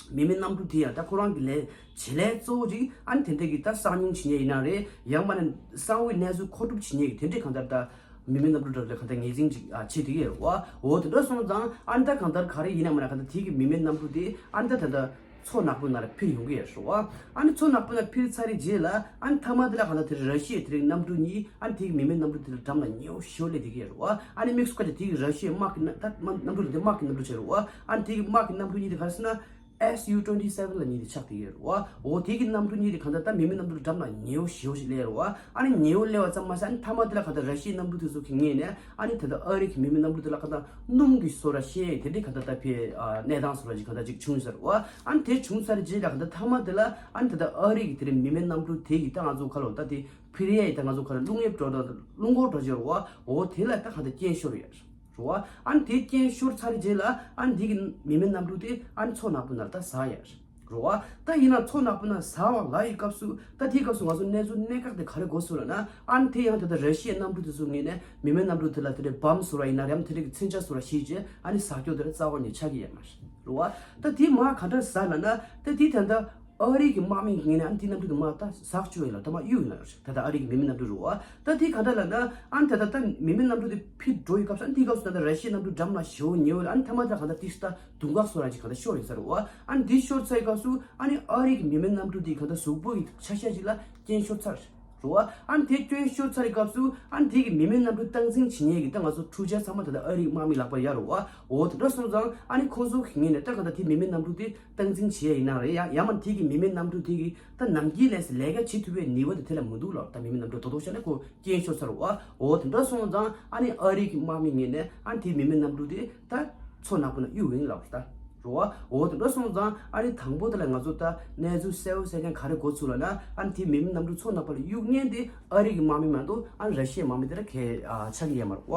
མི་མེད་གནམ་གྲུ་དེ་ཡང་ད་ཁོ་རང་གི་ལས་བྱེད་ལས་གཙོ་བོ་ཅིག་ཨ་ནི་དེ་འདྲ་གི་ད་གསང་མྱོང་བྱེད་མཁན་ཡིན་ན་རེད། ཡང་མིན་ན་གསང་བའི་གནས་ཚུལ་མཁོ་སྒྲུབ་བྱེད་མཁན་གྱི་དེ་འདྲའི་གང་ལྟར་ད་མི་མེད་གནམ་གྲུ་འདྲ་ལ་གང་ལྟར་ངེས་འཛིན་ཅིག་ཨ་བྱེད་བསྡད་ཀྱི་ཡོད་རེད་བ། འོ་དེ་འདྲ་སོང་ཙང་ཨ་ནི་ད་གང་ལྟར་ག་རེ་ཡིན་ན་མིན་ན་གང་ལྟར་དེ་གི་མི་མེད་གནམ་གྲུ་དེ་ཨ་ནི་ད་ད་ད་མཚོ་ནག་པོའི་ནང་ལ་འཕུར་ཡོང་གི་ཡོད་རེད་བ། ཨ་ནི་མཚོ་ནག་པོའི་ནང་འཕུར་ཚར་རེད་རྗེས་ལ་ཨ་ནི་མཐའ་མ་དེ་ལ་གང་ལྟར་དེ་ར་ཤི་ཡའི་དེ་རིང་གནམ་གྲུ་གཉིས་ཨ་ནི་དེ་གི་མི་མེད་གནམ་གྲུ་དེ་ལ་འགྲམ་ལ་ཉེ་བོ་ཞེ་པོ་སླེབས་བསྡད་ཀྱི་ཡོད་རེད་བ། ཨ་ནི་དམིགས་སུ་བཀར་ཏེ་དེ་གི་ར་ཤི་ཡའི་དམག་གི་ན་ད་དམག་གནམ་གྲུ་དེ་དམག་གི་གནམ་གྲུ་བྱས་རེད་བ། ཨ་ནི་དེ་གི་དམག་གི་གནམ་གྲུ་གཉིས་དེ་ག་རེ་ཟེར་ན། S U twenty seven ལབ་མཁན་དེ་ཆགས་བསྡད་ཀྱི་ཡོད་རེད་བ། འོ་དེ་གི་གནམ་གྲུ་གཉིས་དེ་གང་ལྟར་ད་མི་མེད་གནམ་གྲུ་འགྲམ་ལ་ཉེ་བོ་ཞེ་པོ་ཞིག་སླེབས་རེད་བ། ཨ་ནི་ཉེ་བོ་སླེབས་པ་ཙམ་མ་ཟད་ཨ་ནི་མཐའ་མ་དེ་ལ་གང་ལྟར་ར་ཤི་ཡའི་གནམ་གྲུ་དེ་ཚོ་གི་ངོས་ནས་ཨ་ནི་ད་ལྟ་ཨ་རི་གི་མི་མེད་གནམ་གྲུ་དེ་ལ་གང་ལྟར་སྣུམ་གྱི་སོ་ར་བཤལ་དེ་འདྲའི་གང་ལྟར་ད་ཕའི་ཨ་གནས་སྟངས་སོ་ར་ཅིག་གང་ལྟར་ཅིག་བྱུང་ཡོད་ས་རེད་བ། ཨ་ནི་དེ་བྱུང་ཚར་རྗེས་ལ་གང་ལྟར་མཐའ་མ་དེ་ལ་ཨ་ནི་ད་ལྟ་ཨ་རི་གི་དེ་རིང་མི་མེད་གནམ་གྲུ་དེ་གི་ད་ང་ཚོ་ག་ལ་ད་དེ་འཕུར་ཡས་ཡི་ད་ང་ཚོ་ག་ལ་རླུང་གཡབ་འགྲོ་འགྲོ་རླུང་འཁོར་འགྲོ་བྱས་རེད་བ། འོ་དེ་ལ་ད་གང་ལྟར་རྐྱེན་ཤོར་ཡོད་རེད། རེད་བ། ཨ་ནི་དེ་རྐྱེན་ཤོར་ཚར་རྗེས་ལ་ཨ་ནི་དེ་གི་མི་མེད་གནམ་གྲུ་དེ་ཨ་ནི་མཚོ་ནག་པོ་ནང་ལ་ད་ཟགས་ཡ་རེད་བ། ད་ཡིན་ན་མཚོ་ནག་པོ་ནང་ཟགས་པ་ལབ་ཡི་སྐབས་སུ་ད་དེའི་སྐབས་སུ་ང་ཚོ་གནས་ཚུལ་གནད་འགག་དེ་ག་རེ་གོ་སོང་ལབ་ན། ཨ་ནི་དེ་ཡང་ད་ལྟ་ར་ཤི་ཡའི་གནམ་གྲུ་དེ་ཚོ་ངོས་ནས་མི་མེད་གནམ་གྲུ་དེ་ལ་དེ་འདྲའི་བམ་བཟོ་ར་ཡིན་ན་རེད་ཡང་དེ་འདྲའི་གི་མཚོན་ཆ་བཟོ་ར་བྱས་རྗེས་ཨ་ནི་ཟགས་རྒྱུ་དེ་རྩ་བ་ནས་ཆགས་ཀྱི་ཡོད་མ་རེད། རེད་བ། ད་དེ་མར་ག་འདྲ་ཟགས་ལབ་ན་ད་དེ་ད་ལྟ་ཨ་རི་གི་དམག་མི་ངོས་ནས་ཨ་ནི་དེ་གནམ་གྲུ་དེ་མར་ད་ཟགས་བཅུག་ཡིན་ལ་ད་མར་གཡུག་ཡིན་ལ། ད་ལྟ་ཨ་རི་གི་མི་མེད་གནམ་གྲུ་རེད་བ། ད་དེ་ག་འདྲ་ལབ་ན་ཨ་ནི་ད་ལྟ་ད་མི་མེད་གནམ་གྲུ་དེ་འཕུར་འགྲོ་ཡི་སྐབས་སུ་ཨ་ནི་དེའི་སྐབས་སུ་ད་ལྟ་ར་ཤི་ཡའི་གནམ་གྲུ་འགྲམ་ལ་ཞེ་པོ་ཉེ་བོ་ལ་ཨ་ནི་མཐའ་མ་དེ་ལ་གང་ལྟར་ཏིས་ད་དུང་ཁག་སོ་ར་ཅིག་གང་ལྟར་ཤོར་ཡོད་ས་རེད་བ། ཨ་ནི་དེ་ཤོར་ཚར་ཡི་སྐབས་སུ་ཨ་ནི་ཨ་རི་གི་མི་མེད་གནམ་གྲུ་དེ་གང་ལྟར་གཟུགས་པོ་ཡི་ཆ་ཤས་ཅིག་ལ་རྐྱེན་ཤོར་ཚར་རེད་བ། ཨ་ནི་དེ་རྐྱེན་ཤོར་ཚར་ཡི་སྐབས་སུ་ཨ་ནི་དེ་གི་མི་མེད་གནམ་གྲུ་སྟངས་འཛིན་བྱེད་མཁན་གི་ད་ང་ཚོ་འཕྲུལ་ཆས་ཚང་མ་ད་ལྟ་ཨ་རི་དམག་མི་ལག་པར་ཡོད་རེད་བ། འོ་དེ་འདྲ་སོང་ཙང་ཨ་ནི་ཁོང་ཚོ་གི་ངོས་ནས་ད་གང་ལྟར་དེ་མི་མེད་གནམ་གྲུ་དེ་སྟངས་འཛིན་བྱས་ཡིན་ན་རེད། ཡང་ཡང་མིན་དེ་གི་མི་མེད་གནམ་གྲུ་དེ་གི་ད་ནམ་རྒྱུན་ལས་སུ་ལས་ཀ་བྱེད་ཐུབ་པའི་ནུས་པ་དེ་དེ་ལ་མི་འདུག་ལབ། ད་མི་མེད་གནམ་གྲུ་དོ་དོ་ཤ་ནས་ཁོ་རྐྱེན་ཤོར་ཚར་བ། འོ་དེ་འདྲ་སོང་ཙང་ཨ་ནི་ཨ་རི་གི་དམག་མི་ངོས་ནས་ཨ་ནི་དེ་མི་མེད་གནམ་གྲུ་དེ་ད་མཚོ་ནག་པོ་ནང་གཡུག་ཡིན་ལབ་ད་རེད་བ། འོ་དེ་འདྲ་སོང་ཙང་ཨ་ནི་དང་པོ་དེ་ལ་ང་ཚོ་ད་གནས་ཚུལ་གསལ་བོ་གསལ་མཁན་ག་རེ་གོ་ཚུལ་ལབ་ན། ཨ་ནི་དེ་མི་མེད་གནམ་གྲུ་མཚོ་ནག་པོ་ལ་གཡུག་མཁན་དེ་ཨ་རི་གི་དམག་མི་མ་གཏོགས་ཨ་ནི་ར་ཤི་ཡའི་དམག་མི་དེ་ལ་གས་ཆགས་ཀྱི་ཡོད་མ་རེད་བ།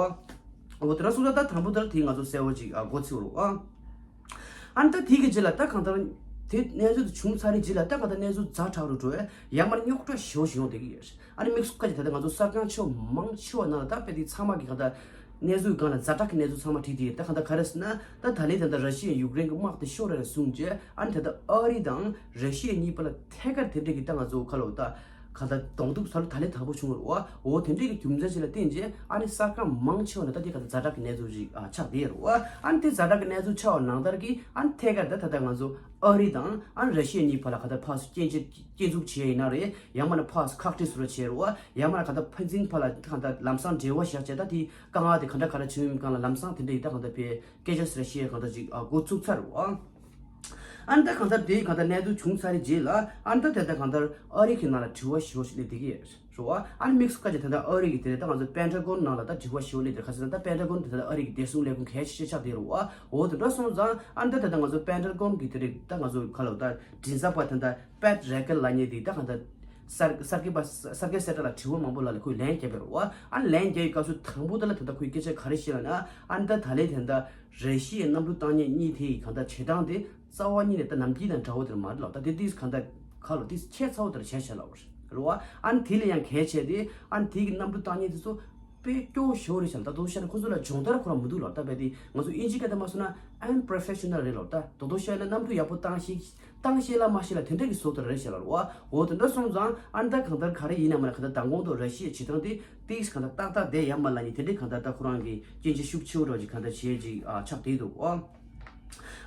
འོ་དེ་འདྲ་སོང་ཙང་ད་དང་པོ་དེ་ལ་དེ་ང་ཚོ་གསལ་བོ་ཅིག་ཨ་གོ་ཚུལ་རེད་བ། ཨ་ནི་ད་དེ་གི་རྗེས་ལ་ད་གང་ལྟར་དེ་གནས་ཚུལ་དེ་བྱུང་ཚར་རེད་རྗེས་ལ་ད་གང་ལྟར་གནས་ཚུལ་ཛ་དྲག་རུ་འགྲོ་བས་ཡང་མར་རྙོག་དྲ་ཞེ་པོ་ཞིག་ཡོང་བསྡད་ཀྱི་ཡོད། ཨ་ནི་དམིགས་སུ་བཀར་གྱི་ད་ལྟ་ང་ཚོ་གསར་ཁང་ཕྱོགས་མང་ཆེ་བ་ནང་ལ་ད་དཔེ་དེ་ཚང་མ་གི་གང་ལྟར་གནས་ཚུལ་སྒང་ལ་ཛ་དྲག་གི་གནས་ཚུལ་ཚང་མ་བྲིས་ཏེ་ད་གང་ལྟར་ག་རེ་ཟེར་ན། ད་ད་ལན་ད་ལྟ་ར་ཤི་ཡས་ཡུཀ་རེན་གྱི་དམག་དེ་ཤོར་རེད་གསུངས་རྗེས་ཨ་ནི་ད་ལྟ་ཨ་རི་དང་ར་ཤི་ཡ་གཉིས་བར་ལ་ཐད་ཀར་དེ་འདྲས་ཀྱི་ད་ང་ཚོ་ཁ་ལོ་ད་གང་ལྟར་གདོང་ཐུག་ས་ལོ་ད་ལན་དང་པོ་བྱུང་བ་རེད་བ། འོ་དེ་འདྲས་ཀྱི་རྒྱུ་མཚན་ཞིག་ལ་བརྟེན་རྗེས་ཨ་ནི་གསར་ཁང་མང་ཆེ་བ་ནས་ད་དེ་གང་ལྟར་ཛ་དྲག་གི་གནས་ཚུལ་ཞིག་ཨ་ཆགས་བསྡད་ཡོད་རེད་བ། ཨ་ནི་དེ་ཛ་དྲག་གི་གནས་ཚུལ་ཆགས་པ་ནང་ལྟར་གྱི་ཨ་ནི་ཐད་ཀར་ད་ད་ལྟ་ང་ཚོ་ཨ་རི་དང་ཨ་ནི་ར་ཤི་ཡ་གཉིས་བར་ལ་གང་ལྟར་ཕར་ཚུར་སྐྱོན་བརྗོད་སྐྱོན་འཛུགས་བྱས་ཡིན་ན་རེད། ཡང་མིན་ན་ཕར་ཚུར་ཁག་དཀྲི་བཟོ་འདྲ་བྱས་རེད་བ། ཡང་མིན་ན་གང་ལྟར་ཕན་ཚུན་བར་ལ་གང་ལྟར་ལམ་སང་འབྲེལ་བ་བཞག་བྱས་ད་དེ་དཀའ་ངལ་དེ་ག་འདྲ་ག་འདྲ་བྱུང་ཡོད་མེད་སྒང་ལ་ལམ་སང་དེ་འདྲ་ཡིན་ད་གང་ལྟར་བས་སྐད་ཆ་ཟེར་བཤད་གང་ལྟར་ཅིག་ཨ་འགོ་ཚུགས་ཚར་རེད་བ། ཨ་ནི་ད་གང་ལྟར་དེ་གང་ལྟར་གནས་ཚུལ་བྱུང་ཚར་རེད་རྗེས་ལ་ཨ་ནི་ད་དེ་ལྟར་གང་ལྟར་ཨ་རི་གི་ནང་ལ་དྲི་བ་ཞེ་པོ་ཞིག་སླེབས་བསྡད་ཀྱི་ཡོད་རེད་བ། ཨ་ནི་དམིགས་སུ་བཀར་བྱས་ད་ལྟ་ཨ་རི་གི་དེ་རེད་ད་ང་ཚོ་པེན་ཊ་གོན་ནང་ལ་ད་དྲི་བ་ཞེ་པོ་སླེབས་བསྡད་ག་ཟེར་ན་ད་པེན་ཊ་གོན་དེ་ད་ལྟ་ཨ་རི་གི་བདེ་སྲུང་ལས་ཁུངས་གལ་ཆེ་ཤོས་ཆགས་བསྡད་རེད་བ། འོ་དེ་འདྲ་སོང་ཙང་ཨ་ནི་ད་ད་ལྟ་ང་ཚོ་པེན་ཊ་གོན་གི་དེ་རེད་ད་ང་ཚོ་ག་ལ་ད་མགྲིན་ཚབ་པ་ད་ལྟ་པེ་ཊི་རེ་ཀལ་ལབ་མཁན་དེ་ད་གང་ལྟར་གསར་གསར་འགོད་པ་གསར་འགོད་གསལ་བསྒྲགས་ལ་དྲི་བ་མང་པོ་ལ་ལ་ཁོས་ལན་བརྒྱབ་པ་རེད་བ། ཨ་ལན་བརྒྱབ་པའི་སྐབས་སུ་དང་པོ་དེ་ལ་ད་ལྟ་ཁོས་སྐད་ཆ་ག་རེ་བཤད་ལབ་ན། ཨ་ནི་ད་ད་ལན་དེ་ད་ར་ཤི་ཡའི་གནམ་གྲུ་བཏང་མཁན་གཉིས་དེ་ཡི་གང་ལྟར་བྱེད་སྟངས་དེ་རྩ་བ་ཉིད་ནས་ད་ནམ་རྒྱུན་དང་འདྲ་བོ་དེ་མ་རེད་ལབ། ད་དེ་ཏིས་གང་ལྟར་ཁ་ལོ་ཏིས་ཁྱད་མཚར་བོ་དེ་བྱས་བྱས་ལབ་པ་རེད་བ། ཨ་ནི་དེ་ལས་ཡང་གལ་ཆེ་དེ་ཨ་ནི་དེ་གི་གནམ་གྲུ་བཏང་མཁན་དེ་ཚོ་དཔེ་སྐྱོ་བོ་ཞེ་པོ་རེད་ཤག་ད་དུང་བཤད་ན་ཁོ་ཚོ་ལ་སྦྱོང་བརྡར་ཁོ་རང་མི་འདུག་ལབ། ད་དཔེ་དེ་ང་ཚོ་ཨིན་ཇི་སྐད་དུ་མ་སོང་ན་unprofessional རེད་ལབ། ད་དོ་དོ་བཤད་ན་གནམ་གྲུ་ཡག་པོ་བཏང་ཤེས་བཏང་ཤེས་ལ་མ་ཤེས་ལ་དེ་འདྲ་གི་བཟོ་ལྟ་རེད་ཤག་ལབ་རེད་བ། འོ་དེ་འདྲ་སོང་ཙང་ཨ་ནི་ད་གང་ལྟར་ག་རེ་ཡིན་ན་མིན་ན་གང་ལྟར་མདང་དགོང་དུ་ར་ཤི་ཡའི་བྱེད་སྟངས་དེ་ཏིས་གང་ལྟར་ཏག་ཏག་བསྡད་ཡ་མ་ལ་ནི་དེ་འདྲའི་གང་ལྟར་ད་ཁོ་རང་གི་སྐྱོན་ཆ་ཤུགས་ཆེ་བོ་འདྲ་ཅིག་གང་ལྟར་བྱེད་ཅིག་ཨ་ཆགས་བསྡད་འདུག་ཨ།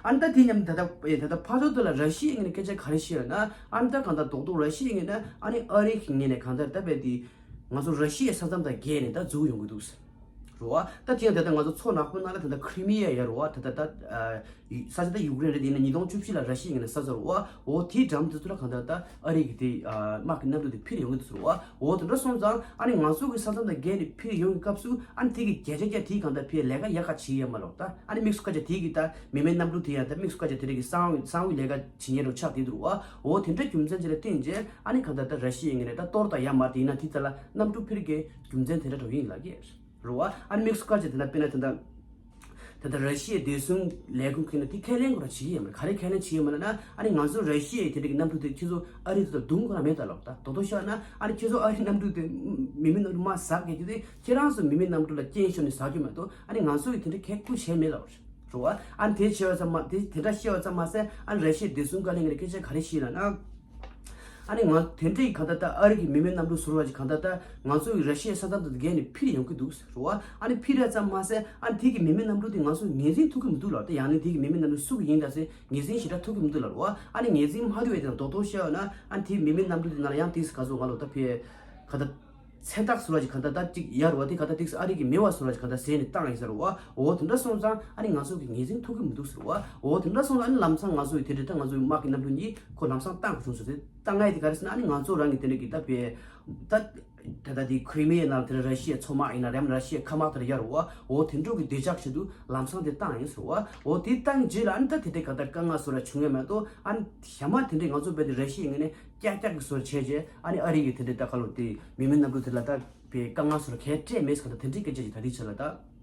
ཨ་ནི་ད་དེ་མཉམ་ད་ལྟ་ཨེ་ད་ལྟ་ཕར་ཚུར་དུ་ལ་ར་ཤི་ཡའི་ངོས་ནས་སྐད་ཆ་ག་རེ་བཤད་ཡོད་ན། ཨ་ནི་ད་གང་ལྟར་རྡོག་རྡོག་ར་ཤི་ཡའི་ངོས་ནས་ཨ་ནི་ཨ་རི་གི་ངོས་ནས་གང་ལྟར་ད་བས་དེ་ང་ཚོ་ར་ཤི་ཡའི་ས་མཚམས་དང་བརྒལ་ནས་ད་འཛུལ་ཡོང་གི་འདུག་ཟེར་རོ། ཨ་ད་དེ་ཡང་ད་ལྟ་ང་ཚོ་མཚོ་ནག་པོ་ནང་ལ་ད་ལྟ་ཁི་རི་མི་ཡ་ཡོད་རོ། ཨ་ད་ད་ད་ཨ་ས་ཆ་ད་ཡུཀ་རེན་རེད། དེ་ཡིན་ན་ཉིས་སྟོང་བཅུ་བཞི་ལ་ར་ཤི་ཡའི་ངོས་ནས་ས་ཆ་རོ། ཨ་འོ་དེའི་འགྲམ་དེ་ཚོ་ལ་གང་ལྟར་ད་ཨ་རི་གི་དེ་ཨ་དམག་གི་གནམ་གྲུ་དེ་འཕུར་ཡོང་གི་འདུག་ཟེར་རོ། ཨ་འོ་དེ་འདྲ་སོང་ཙང་ཨ་ནི་ང་ཚོ་གི་ས་མཚམས་དང་བརྒལ་ནས་འཕུར་ཡོང་གི་སྐབས་སུ་ཨ་ནི་དེ་གི་བརྒྱ་ཆ་བརྒྱ་དེའི་གང་ལྟར་ཕའི་ལས་ཀ་ཡག་ག་བྱེད་ཡོད་མ་ལོག་ད། ཨ་ནི་དམིགས་སུ་བཀར་བྱས་དེ་གི་ད་མི་མེད་གནམ་གྲུ་དེ་ཡང་ད་དམིགས་སུ་བཀར་བྱས་དེ་རིགས་ཀྱི་གསང་བའི་གསང་བའི་ལས་ཀ་བྱེད་མཁན་རུ་ཆགས་བསྡད་འདུག་བ། འོ་དེ་འདྲ་རྒྱུ་མཚན་ཅིག་ལ་བརྟེན་རྗེས་ཨ་ནི་གང་ལྟར་ད་ར་ཤི་ཡའི་ངོས་ནས་ད་གཏོར་དང་ཡ་མ་དེ་ཡིན་ན་དེ་ཚོ་ལ་གནམ་གྲུ་འཕུར་མཁན་རྒྱུ་མཚན་དེ་འདྲ་འདྲ་བོ་ཡིན་ལབ་ཀྱི་རེད་བ། ཨ་ནི་དམིགས་སུ་བཀར་བྱས་དེ་ན་དཔེར་ན་དེ་འདྲ་ད་ལྟ་ར་ཤི་ཡའི་བདེ་སྲུང་ལས་ཁུངས་ཁེ་ན་དེ་ཁས་ལེན་ཁོ་རང་བྱེད་ཀྱི་ཡོད་མ་རེད། ག་རེ་ཁས་ལེན་བྱེད་ཀྱི་ཡོད་མ་རེད་ན། ཨ་ནི་ང་ཚོ་ར་ཤི་ཡའི་དེ་འདྲ་གི་གནམ་གྲུ་དེ་ཁྱེད་ཚོ་ཨ་རི་དེ་ཚོ་རྡུང་ཁོ་རང་མེད་ད་ལབ། ད་རྡོག་རྡོག་བཤད་ན་ཨ་ནི་ཁྱེད་ཚོ་ཨ་རི་གནམ་གྲུ་དེ་མི་མེད་གནམ་གྲུ་མར་ཟགས་གི་རྒྱུ་དེ་ཁྱེད་རང་ཚོ་མི་མེད་གནམ་གྲུ་ལ་རྐྱེན་ཤོར་ནས་ཟགས་རྒྱུ་མ་གཏོགས་ཨ་ནི་ང་ཚོ་གི་དེ་འདྲ་ཁས་ཁུར་བྱས་མེད་ལབ། རེད་བ། ཨ་ནི་དེ་བྱས་པ་ཙམ་མ་དེ་དེ་འདྲ་བཤད་པ་ཙམ་མ་ཟད། ཨ་ནི་ར་ཤི་ཡའི་བདེ་སྲུང་བཀའ་བློན་ངོས་ནས་སྐད་ཆ་ག་རེ་བཤད་ལབ་ན། ཨ་ནི་ང་དེ་འདྲའི་གང་ལྟར་ད་ཨ་རི་གི་མི་མེད་གནམ་གྲུ་ཟེར་བ་ཅིག་གང་ལྟར་ད་ང་ཚོ་ཡི་ར་ཤི་ཡའི་ས་མཚམས་དུ་བརྒལ་ནས་འཕུར་ཡོང་གི་འདུག་ཟེར་བ། ཨ་ནི་འཕུར་ཡ་ཙམ་མ་ཟད། ཨ་ནི་དེ་གི་མི་མེད་གནམ་གྲུ་དེ་ང་ཚོ་ངོས་འཛིན་ཐུབ་ཀྱི་མི་འདུག་ལབ། ད་ཡང་ན་དེ་གི་མི་མེད་གནམ་གྲུ་སུ་གི་ཡིན་ད་ཟེར་ངོས་འཛིན་ཞེ་དྲག་ཐུབ་ཀྱི་མི་འདུག་ལབ་རེད་བ། ཨ་ནི་ངོས་འཛིན་མ་ཐུབ་པའི་དེ་ན་རྡོག་རྡོག་བཤད་ཡོད་ན། ཨ་ནི་དེ་མི་མེད་གནམ་གྲུ་དེ་ནང་ལ་ཡང་ཏིག་ཙམ་ག་ཚོད་ང་ལོ་ད་ཕེ་ག་ད་མཚན་རྟགས་ཟེར་བ་ཅིག་ག་ད་ད་ཅིག་ཡར་བ་དེ་ག་ད་ཏིག་ཙམ་ཨ་རི་གི་མེད་པ་ཟེར་བ་ཅིག་ག་ད་ཟེར་ནས་བཏང་ཡིན་ཟེར་བ། འོ་དེ་འདྲ་སོང་ཙང་ཨ་ནི་ང་ཚོ་གི་ངོས་འཛིན་ཐུབ་ཀྱི་མི་འདུག་ཟེར་བ། འོ་དེ་འདྲ་སོང་ཙང་ཨ་ནི་ལམ་སང་ང་ཚོ་ཡི་དེ་འདྲ་ད་ང་ཚོ་ཡི་དམག་གི་གནམ་གྲུ་གཉིས་ཁོ་ལམ་སང་བཏང་དགོས་བྱུང་ཟེར་ཏེ་བཏང་ཡ་དེ་ག་རེ་ཟེར་ན། ཨ་ནི་ང་ཚོ་རང་གི་དེ་འདྲ་གི་ད་ཕེ་ད། ད་ལྟ་དེ་ཁྲི་མི་ཡའི་ནང་དེར་ར་ཤི་ཡའི་མཚོ་དམག་ཡིན་ན་རེད། ར་ཤི་ཡའི་མཁའ་དམག་དེར་ཡར་བ། འོ་དེ་འདྲ་གི་བདེ་འཇགས་ཆེད་དུ་ལམ་སང་དེ་བཏང་ཡིན་ཟེར་བ། འོ་དེ་བཏང་རྗེས་ལ་ཨ་ནི་ད་དེ་འདྲའི་ག་ད་དཀའ་ངལ་བཟོ་ར་བྱུང་ཡོད་མ་གཏོགས། ཨ་ནི་ཞག་མ་དེ་འདྲའི་ང་ཚོ་བས་དེ་ར་ཤི་ཡའི་ངོས་ནས་ཀྱག་ཀྱག་གི་བཟོ་ར་བྱས་རྗེས། ཨ་ནི་ཨ་རི་ཡི་དེ་འདྲའི་ད་ག་ལོ་དེ་མི་མེད་གནམ་གྲུ་དེ་ལ་ད་པའི་དཀའ་ངལ་བཟོ་ར་གས་སྤྲད་མེད་ཟེར། ག་ད་དེ་འདྲའི་སྐད་ཆ་ཞིག་ད་རེས་ཆ་ལ་ད།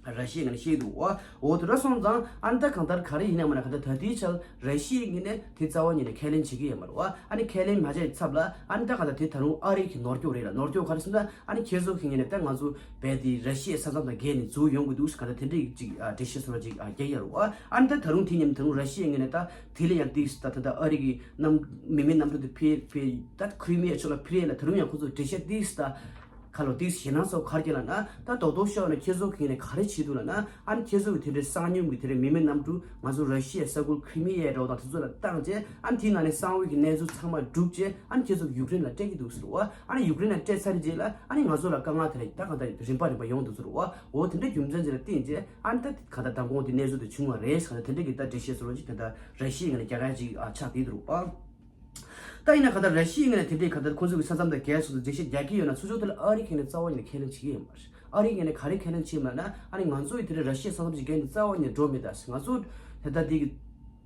ར་ཤི་ཡའི་ངོས་ནས་བཤད་འདུག་བ། འོ་དེ་འདྲ་སོང་ཙང་ཨ་ནི་ད་གང་ལྟར་ག་རེ་ཡིན་ན་མ་ན་ག་ད་ད་ལྟའི་ཆར་ར་ཤི་ཡའི་ངོས་ནས་དེ་རྩ་བ་ཉིད་ནས་ཁས་ལེན་བྱེད་ཀྱི་ཡོད་མ་རེད་བ། ཨ་ནི་ཁས་ལེན་མ་བྱས་ཚབ་ལ་ཨ་ནི་ད་གང་ལྟར་དེ་ད་རུང་ཨ་རི་གི་ནོར་འཁྱོག་རེད་ལ། ནོར་འཁྱོག་ག་རེ་ཟེར་ན། ཨ་ནི་ཁྱེད་ཚོ་གི་ངོས་ནས་ད་ང་ཚོ་བས་དེ་ར་ཤི་ཡའི་ས་མཚམས་དང་བརྒལ་ནས་འཛུལ་ཡོང་གི་འདུག་ཟེར། ག་ད་དེ་འདྲའི་ཅིག་འགྲེལ་བཤད་བཟོ་འདྲ་ཅིག་རྒྱག་ཡ་རེད་བ། ཨ་ནི་ད་ད་རུང་དེ་མཉམ་དུ་ད་རུང་ར་ཤི་ཡའི་ངོས་ནས་ད་དེ་ལ་ཡང་ཏིག་ཙམ་ད་ད་ད་ཨ་རི་གི་གནམ་མི་མེད་གནམ་གྲུ་དེ་ཕེ་ཕེ་ད་ཁྲི་མི་ཡ་ཕྱོགས་ལ་འཕུར་ཡ་ལ་ད་རུང་ཡང་ཁོ་ཚོ་འགྲེལ་བཤད་ཏིག་ཙམ་ད། ཁ་ལོ་ཏིག་ཞེད་སྣང་ཚོ་ག་རེ་སྐྱེ་ལབ་ན། ད་རྡོག་རྡོག་ཤོར་ནས་ཁྱེད་ཚོ་གི་ནས་ག་རེ་བྱེད་འདུག་ལབ་ན། ཨ་ནི་ཁྱེད་ཚོ་གི་དེ་འདྲའི་གསང་སྙོམས་ཀྱི་དེ་འདྲའི་མི་མེད་གནམ་གྲུ་ང་ཚོ་ར་ཤི་ཡའི་ས་ཁུལ་ཁི་རི་མི་ཡའི་འདྲ་བོ་དང་དེ་ཚོ་ལ་བཏང་རྗེས། ཨ་ནི་དེའི་ནང་ནས་གསང་བའི་གི་གནས་ཚུལ་ཚང་མ་བསྒྲུབས་རྗེས། ཨ་ནི་ཁྱེད་ཚོ་གི་ཡུཀ་རེན་ལ་སྤྲད་ཀྱི་འདུག་ཟེར་བ། ཨ་ནི་ཡུཀ་རེན་ལ་སྤྲད་ཚར་རྗེས་ལ་ཨ་ནི་ང་ཚོ་ལ་དཀའ་ངལ་དེ་འདྲ་ད་གང་ལྟར་རིམ་པ་རིམ་པ་ཡོང་འདུག་ཟེར་བ། འོ་དེ་འདྲ་རྒྱུ་མཚན་ཅིག་ལ་བརྟེན་རྗེས། ཨ་ནི་ད་གང་ལྟར་མདང་དགོང་དེ་གནས་ཚུལ་དེ་བྱུང་བ་རེད་ཟེར། གང་ལྟར་དེ་འདྲ་གི་ད་འགྲེལ་བཤད་བཟོ་འདྲ་ཅིག་ད་ལྟ་ར་ཤི་ཡའི་ངོས་ནས་རྒྱག་ཡ་ཅིག་ཨ་ཆགས་བསྡད་འདུག་བ། ད་ཡིན་ན་ག་ད་ར་ཤི་ཡའི་ངོས་ནས་དེ་འདྲའི་ག་ད་ཁོ་ཚོ་གི་ས་མཚམས་དང་བརྒལ་སོང་ཙང་འགྲེལ་བཤད་རྒྱག་གི་ཡོད་ན། ཚུར་ཕྱོགས་དེ་ལ་ཨ་རི་གི་ངོས་ནས་རྩ་བ་ཉིད་ནས་ཁས་ལེན་བྱེད་ཀྱི་ཡོད་མ་རེད། ཨ་རི་གི་ངོས་ནས་ག་རེ་ཁས་ལེན་བྱེད་མ་ན། ཨ་ནི་ང་ཚོ་ཡི་དེ་འདྲའི་ར་ཤི་ཡའི་ས་མཚམས་ཅིག་བརྒལ་ནས་རྩ་བ་ཉིད་ནས་འགྲོ་མི་ད་ཟེར། ང་ཚོ་ད་ལྟ་དེ་གི་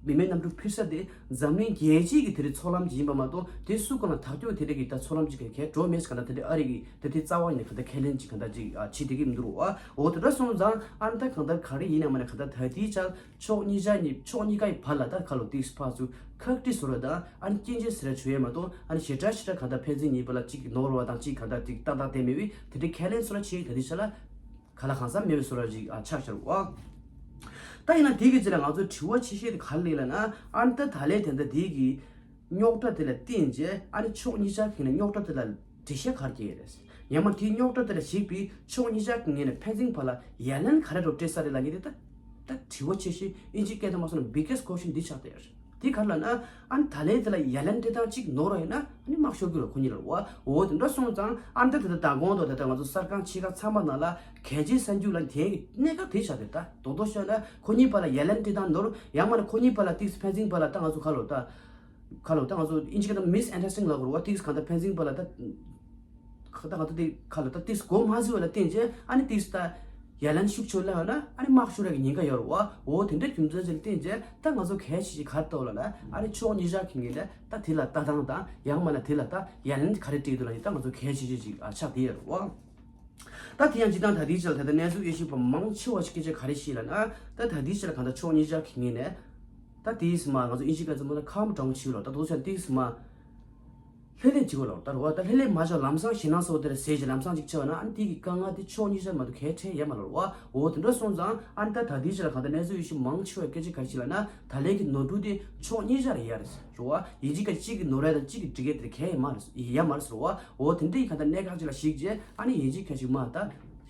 མི་མེད་གནམ་གྲུ་འཕུར་ས་དེ་འཛམ་གླིང་རྒྱལ་སྤྱིའི་གི་དེ་འདྲའི་མཚོ་ལམ་ཅིག་ཡིན་པ་མ་གཏོགས། དེ་སུ་གང་ལ་ཐག་གཅོད་དེ་འདྲའི་གི་ད་མཚོ་ལམ་ཅིག་གི་གས་འགྲོ་མེད་ཟེར། ག་ད་དེ་འདྲའི་ཨ་རི་གི་དེ་དེ་རྩ་བ་ཉིད་ནས་ག་ད་ཁས་ལེན་ཅིག་ག་ད་ཅིག་ཨ་བྱེད་བསྡད་ཀྱི་མི་འདུག་བ། འོ་དེ་འདྲ་སོང་ཙང་ཨ་ནི་ད་གང་ལྟར་ག་རེ་ཡིན་ན་མ་ན་ག་ད་ད་ལྟའི་ཆར་ཕྱོགས་གཉིས་ཆ་གཉིས་ཕྱོགས་གཉིས་ཀའི་བར་ལ་ད་ཁ་ལོ་ཏིག་ཕར་ཚུར་ཁག་དཀྲི་བཟོ་ར་དང་། ཨ་ནི་སྐྱོན་བརྗོད་ཟེར་ར་བྱུང་ཡས་མ་གཏོགས། ཨ་ནི་ཞེ་དྲག་ཞེ་དྲག་ག་ད་ཕན་ཚུན་གཉིས་བར་ལ་གཅིག་ནོར་བ་དང་གཅིག་ག་ད་གཅིག་ཏག་ཏག་བསྡད་མེད་པའི་དེ་འདྲའི་ཁས་ལེན་བཟོ་ར་བྱེད་ད་ལྟའི་ཆ་ལ་ག་ལ་གང་ཟག་མེད་པའི་བཟོ་ར་ཅིག་ཨ་ཆགས་ཤར་བ། ད་ཡིན་ན་དེ་གི་རྗེས་ལ་ང་ཚོ་དྲི་བ་ཆེ་ཤོས་དེ་ག་རེ་སླེབས་ལབ་ན། ཨ་ནི་ད་ད་ལན་དེ་འདྲ་དེ་གི་རྙོག་དྲ་དེ་ལ་བརྟེན་རྗེས། ཨ་ནི་ཕྱོགས་གཉིས་ཆ་གི་ནས་རྙོག་དྲ་དེ་ལ་འགྲེལ་བཤད་ག་རེ་རྒྱག་ཡས་རེད། ཡང་མ་དེའི་རྙོག་དྲ་དེ་ལ་གཞིགས་པའི་ཕྱོགས་གཉིས་ཆ་གི་ངོས་ནས་ཕན་ཚུན་བར་ལ་ཡ་ལན་ག་རེ་འདྲ་སྤྲད་ས་རེད་ལབ་མཁན་དེ་ད་ད་དྲི་བ་ཆེ་ཤོས། ཨིན་ཇིའི་སྐད་དུ་མ་སོང་ན་biggest question འདི་ཆགས་བསྡད་ཡོད་རེད། དེ་ག་རེ་ལབ་ན། ཨ་ནི་ད་ལན་དེ་ལ་ཡ་ལན་སྤྲད་སྟངས་གཅིག་ནོར་བ་ཡིན་ན། ཨ་ནི་དམག་ཤོར་གི་རེད། ཁོ་གཉིས་ལ་རེད་བ། འོ་དེ་འདྲ་སོང་ཙང་ཨ་ནི་ད་དེ་ད་མདང་དགོང་དུ་དེ་ད་ང་ཚོ་གསར་ཁང་ཆེ་ཁག་ཚང་མ་ནང་ལ་གལ་ཆེའི་གསར་འགྱུར་ལ་དེའི་གནད་འགག་དེ་ཆགས་བསྡད། ད་རྡོག་རྡོག་ཤོད་ན་ཁོ་གཉིས་བར་ལ་ཡ་ལན་སྤྲད་སྟངས་ནོར། ཡང་མ་ན་ཁོ་གཉིས་བར་ལ་ཏིག་ཙམ་ཕན་ཚུན་བར་ལ་ད་ང་ཚོ་ག་ལོ་ད། ག་ལོ་ད་ང་ཚོ་ཨིན་ཇི་སྐད་ད་misunderstanding ལབ་དགོས་རེད་བ། ཏིག་ཙམ་གང་ལྟར་ཕན་ཚུན་བར་ལ་ད། ད་ང་ཚོ་དེ་ག་ལོ་ད་ཏིག་ཙམ་གོ་མ་ཚོད་པ་ལ་བརྟེན་རྗེས། ཨ་ནི་ཏིག་ཙམ་ད་ཡ་ལན་ཤུགས་ཆེ་སླེབས་ཡོང་ན། ཨ་ནི་དམག་ཤོར་ཡག་གི་ཉེན་ཁ་ཡོད་རེད་བ། འོ་དེ་འདྲ་རྒྱུ་མཚན་ཅིག་ལ་བརྟེན་རྗེས་ད་ང་ཚོ་གལ་ཆེ་ཆེ་ག་རེ་ལྟ་བ་ལབ་ན། ཨ་ནི་ཕྱོགས་གཉིས་ཆ་གི་ངོས་ནས་ད་དེ་ལ་ལྟ་སྟངས་དང་། ཡང་མ་ན་དེ་ལ་ད་ཡ་ལན་ག་རེ་སྤྲད་འདུག་ལབ་ཡིན་ད་ང་ཚོ་གལ་ཆེ་ཆེ་ཅིག་ཨ་ཆགས་བསྡད་ཡོད་རེད་བ། ད་དེ་ཡང་སྤྱིར་བཏང་ད་ལྟའི་ཆར་ད་ལྟ་གནས་ཚུལ་དབྱེ་ཞིབ་པ་མང་ཆེ་བ་ཞིག་སྐད་ཆ་ག་རེ་བཤད་ལབ་ན། ད་ད་ལྟའི་ཆར་གང་ལྟར་ཕྱོགས་གཉིས་ཆ་གི་ངོས་ནས་ད་ཏིག་ཙམ་མ་ང་ཚོ་ཨིན་ཇི་སྐད་ཚོ་མ་ད་calm down བྱེད་ལ། ད་དུང་ཆ་ཏིག་ཙམ་མ་ལྷོད་ལྷོད་བྱེད་དགོས་ལ། ད་རུ་བ་ད་ལྷོད་ལྷོད་མ་བྱས་ལམ་སང་ཞེད་སྣང་ཚ་པོ་དེ་འདྲ་ཟ་བྱས་ལམ་སང་ཅིག་ཆགས་པ་ན། ཨ་ནི་དེ་གི་དཀའ་ངལ་དེ་ཕྱོགས་གཉིས་ཆ་མ་གཏོགས་ག་རེ་འཕྲད་ཡོད་མ་རེད་བ། འོ་དེ་འདྲ་སོང་ཙང་ཨ་ནི་ད་ད་ལྟའི་ཆར་གང་ལྟར་གནས་ཚུལ་དབྱེ་ཞིབ་མང་ཆེ་བས་སྐད་ཆ་ག་རེ་བཤད་ལབ་ན། ད་ལན་གྱི་ནོར་འཁྲུལ་དེ་ཕྱོགས་གཉིས་ཆར་ཡོད་རེད་ཟེར་བ། ཡིན་གཅིག་ག་གཅིག་གིས་ནོར་ཡ་དང་གཅིག་གིས་འགྲིག་ཡ་དེ་ག་ཡོད་མ་རེད་ཟེར་བ། འོ་དེ་འདྲ་ཡི་གང་ལྟར་གནད་འགག་ཅིག་ལ་གཞིགས་རྗེས། ཨ་ནི་ཡིན་གཅིག་ག་གཅིག་མ་ད་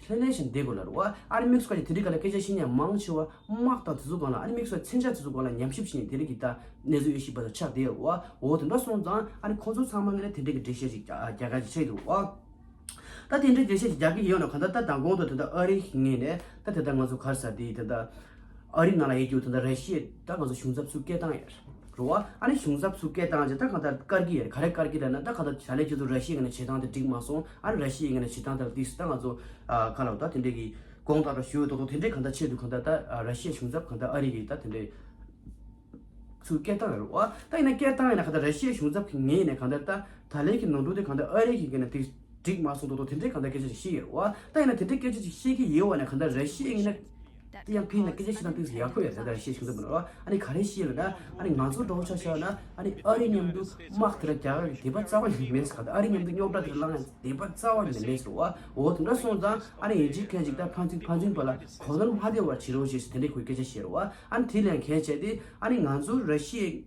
ལྷོད་ལྷོད་བྱས་བསྡད་དགོས་ལབ་རེད་བ། ཨ་ནི་དམིགས་སུ་བཀར་ཏེ་དེ་འདྲའི་སྒང་ལ་སྐད་ཆ་བཤད་མཁན་མང་ཆེ་བ་དམག་དང་དེ་ཚོ་སྒང་ལ། ཨ་ནི་དམིགས་སུ་མཚོན་ཆ་དེ་ཚོ་སྒང་ལ་ཉམས་ཞིབ་བྱེད་མཁན་དེ་འདྲ་གི་ད་གནས་ཚུལ་དབྱེ་ཞིབ་པ་དང་ཆགས་བསྡད་ཡོད་རེད་བ། འོ་དེ་འདྲ་སོང་ཙང་ཨ་ནི་ཁོང་ཚོ་ཚང་མ་ངོས་ནས་དེ་འདྲ་གི་འགྲེལ་བཤད་ཅིག་རྒྱག་རྒྱག་ག་ཅིག་བྱས་འདུག་བ། ད་དེ་འདྲའི་འགྲེལ་བཤད་ཅིག་རྒྱག་གི་ཡོད་ན། གང་ལྟར་ད་མདང་དགོང་དུ་དེ་འདྲ་ཨ་རིའི་ངོས་ནས་ད་དེ་འདྲ་ང་ཚོ་ག་རེ་ཟེར་དེ་དེ་འདྲ་ཨ་རི་ནང་ལ་ཡོད་རྒྱུ་དེ་འདྲ་ར་ཤི་ཡས་ད་ང་ཚོ་གཞུང་ཚབ་ཚུར་སྐད་བཏང་ཡོད་རེད་བ། ཨ་ནི་གཞུང་ཚབ་ཚུར་སྐད་བཏང་རྗེས་ད་གང་ལྟར་བཀར་གྱི་ཡོད་རེད། ག་རེ་བཀར་གྱི་རེད་ན། ད་གང་ལྟར་ད་ལན་ཁྱེད་ཚོ་ར་ཤི་ཡའི་ངོས་ནས་བྱེད་སྟངས་དེ་འགྲིག་མ་སོང་། ཨ་ནི་ར་ཤི་ཡའི་ངོས་ནས་བྱེད་སྟངས་དེ་ལ་ཏིག་ཙམ་ད་ང་ཚོ་ཨ་ག་ལབ་ད་དེ་འདྲའི་གི་དགོངས་དག་འདྲ་ཞུ་འདུག་དོ། དེ་འདྲའི་གང་ལྟར་ཆེད་དུ་གང་ལྟར་ད་ར་ཤི་ཡའི་གཞུང་ཚབ་གང་ལྟར་ཨ་རི་གི་ད་དེ་འདྲའི་ཚུར་སྐད་བཏང་ཡོད་རེད་བ། ད་ཡིན་ན་སྐད་བཏང་ཡིན་ན་གང་ལྟར་ར་ཤི་ཡའི་གཞུང་ཚབ་ཀྱི་ངོས་ནས་གང་ལྟར་ད་ད་ལན་གྱི་ནོར་འཁྲུལ་དེ་གང་ལྟར་ཨ་རི་གི་ངོས་ནས་དེ་འགྲིག་མ་སོང་འདུག་དོ། དེ་འདྲའི་གང་ལྟར་སྐད་ཆ་ཞིག་བཤད་ཡོད་རེད་བ། ད་ཡིན་ན་དེ་འདྲའི་སྐད་ཆ་ཞིག་བཤད་ཀྱི་ཡོད་པ་ནས་གང་ལྟར་ར་ཤི་ཡའི་ངོས་ནས་ དེ་ཡང་ཕིན་ན་སྐད་ཆ་བཤད་སྟངས་དེ་ཡག་པོ་ཡོད་རེད། ད་ཤེས་བྱུང་འདུག་མ་རེད་བ། ཨ་ནི་ག་རེ་ཤེས་ལ་ན། ཨ་ནི་ང་ཚོ་འགྲོ་ཆ་བཞག་ན། ཨ་ནི་ཨ་རི་མཉམ་དུ་དམག་དེ་ལ་རྒྱག་ཡག་གི་དད་པ་རྩ་བ་ནས་མེད་ཟེར། ག་ད་ཨ་རི་མཉམ་དུ་རྙོག་དྲ་དེ་ལ་ལངས་ཡག་དད་པ་རྩ་བ་ནས་མེད་ཟེར་བ། འོ་དེ་འདྲ་སོང་ཙང་ཨ་ནི་ཡིན་གཅིག་མིན་གཅིག་ད་ཕན་ཚུན་ཕན་ཚུན་བར་ལ་གོ་ནོར་མ་བདེ་བ་བྱེད་རོགས་ཞེས་དེ་འདྲའི་ཁོས་སྐད་ཆ་བཤད་རེད་བ། ཨ་ནི་དེ་ལས་གལ་ཆེ་དེ་ཨ་ནི་ང་ཚོ་ར་ཤི་ཡའི་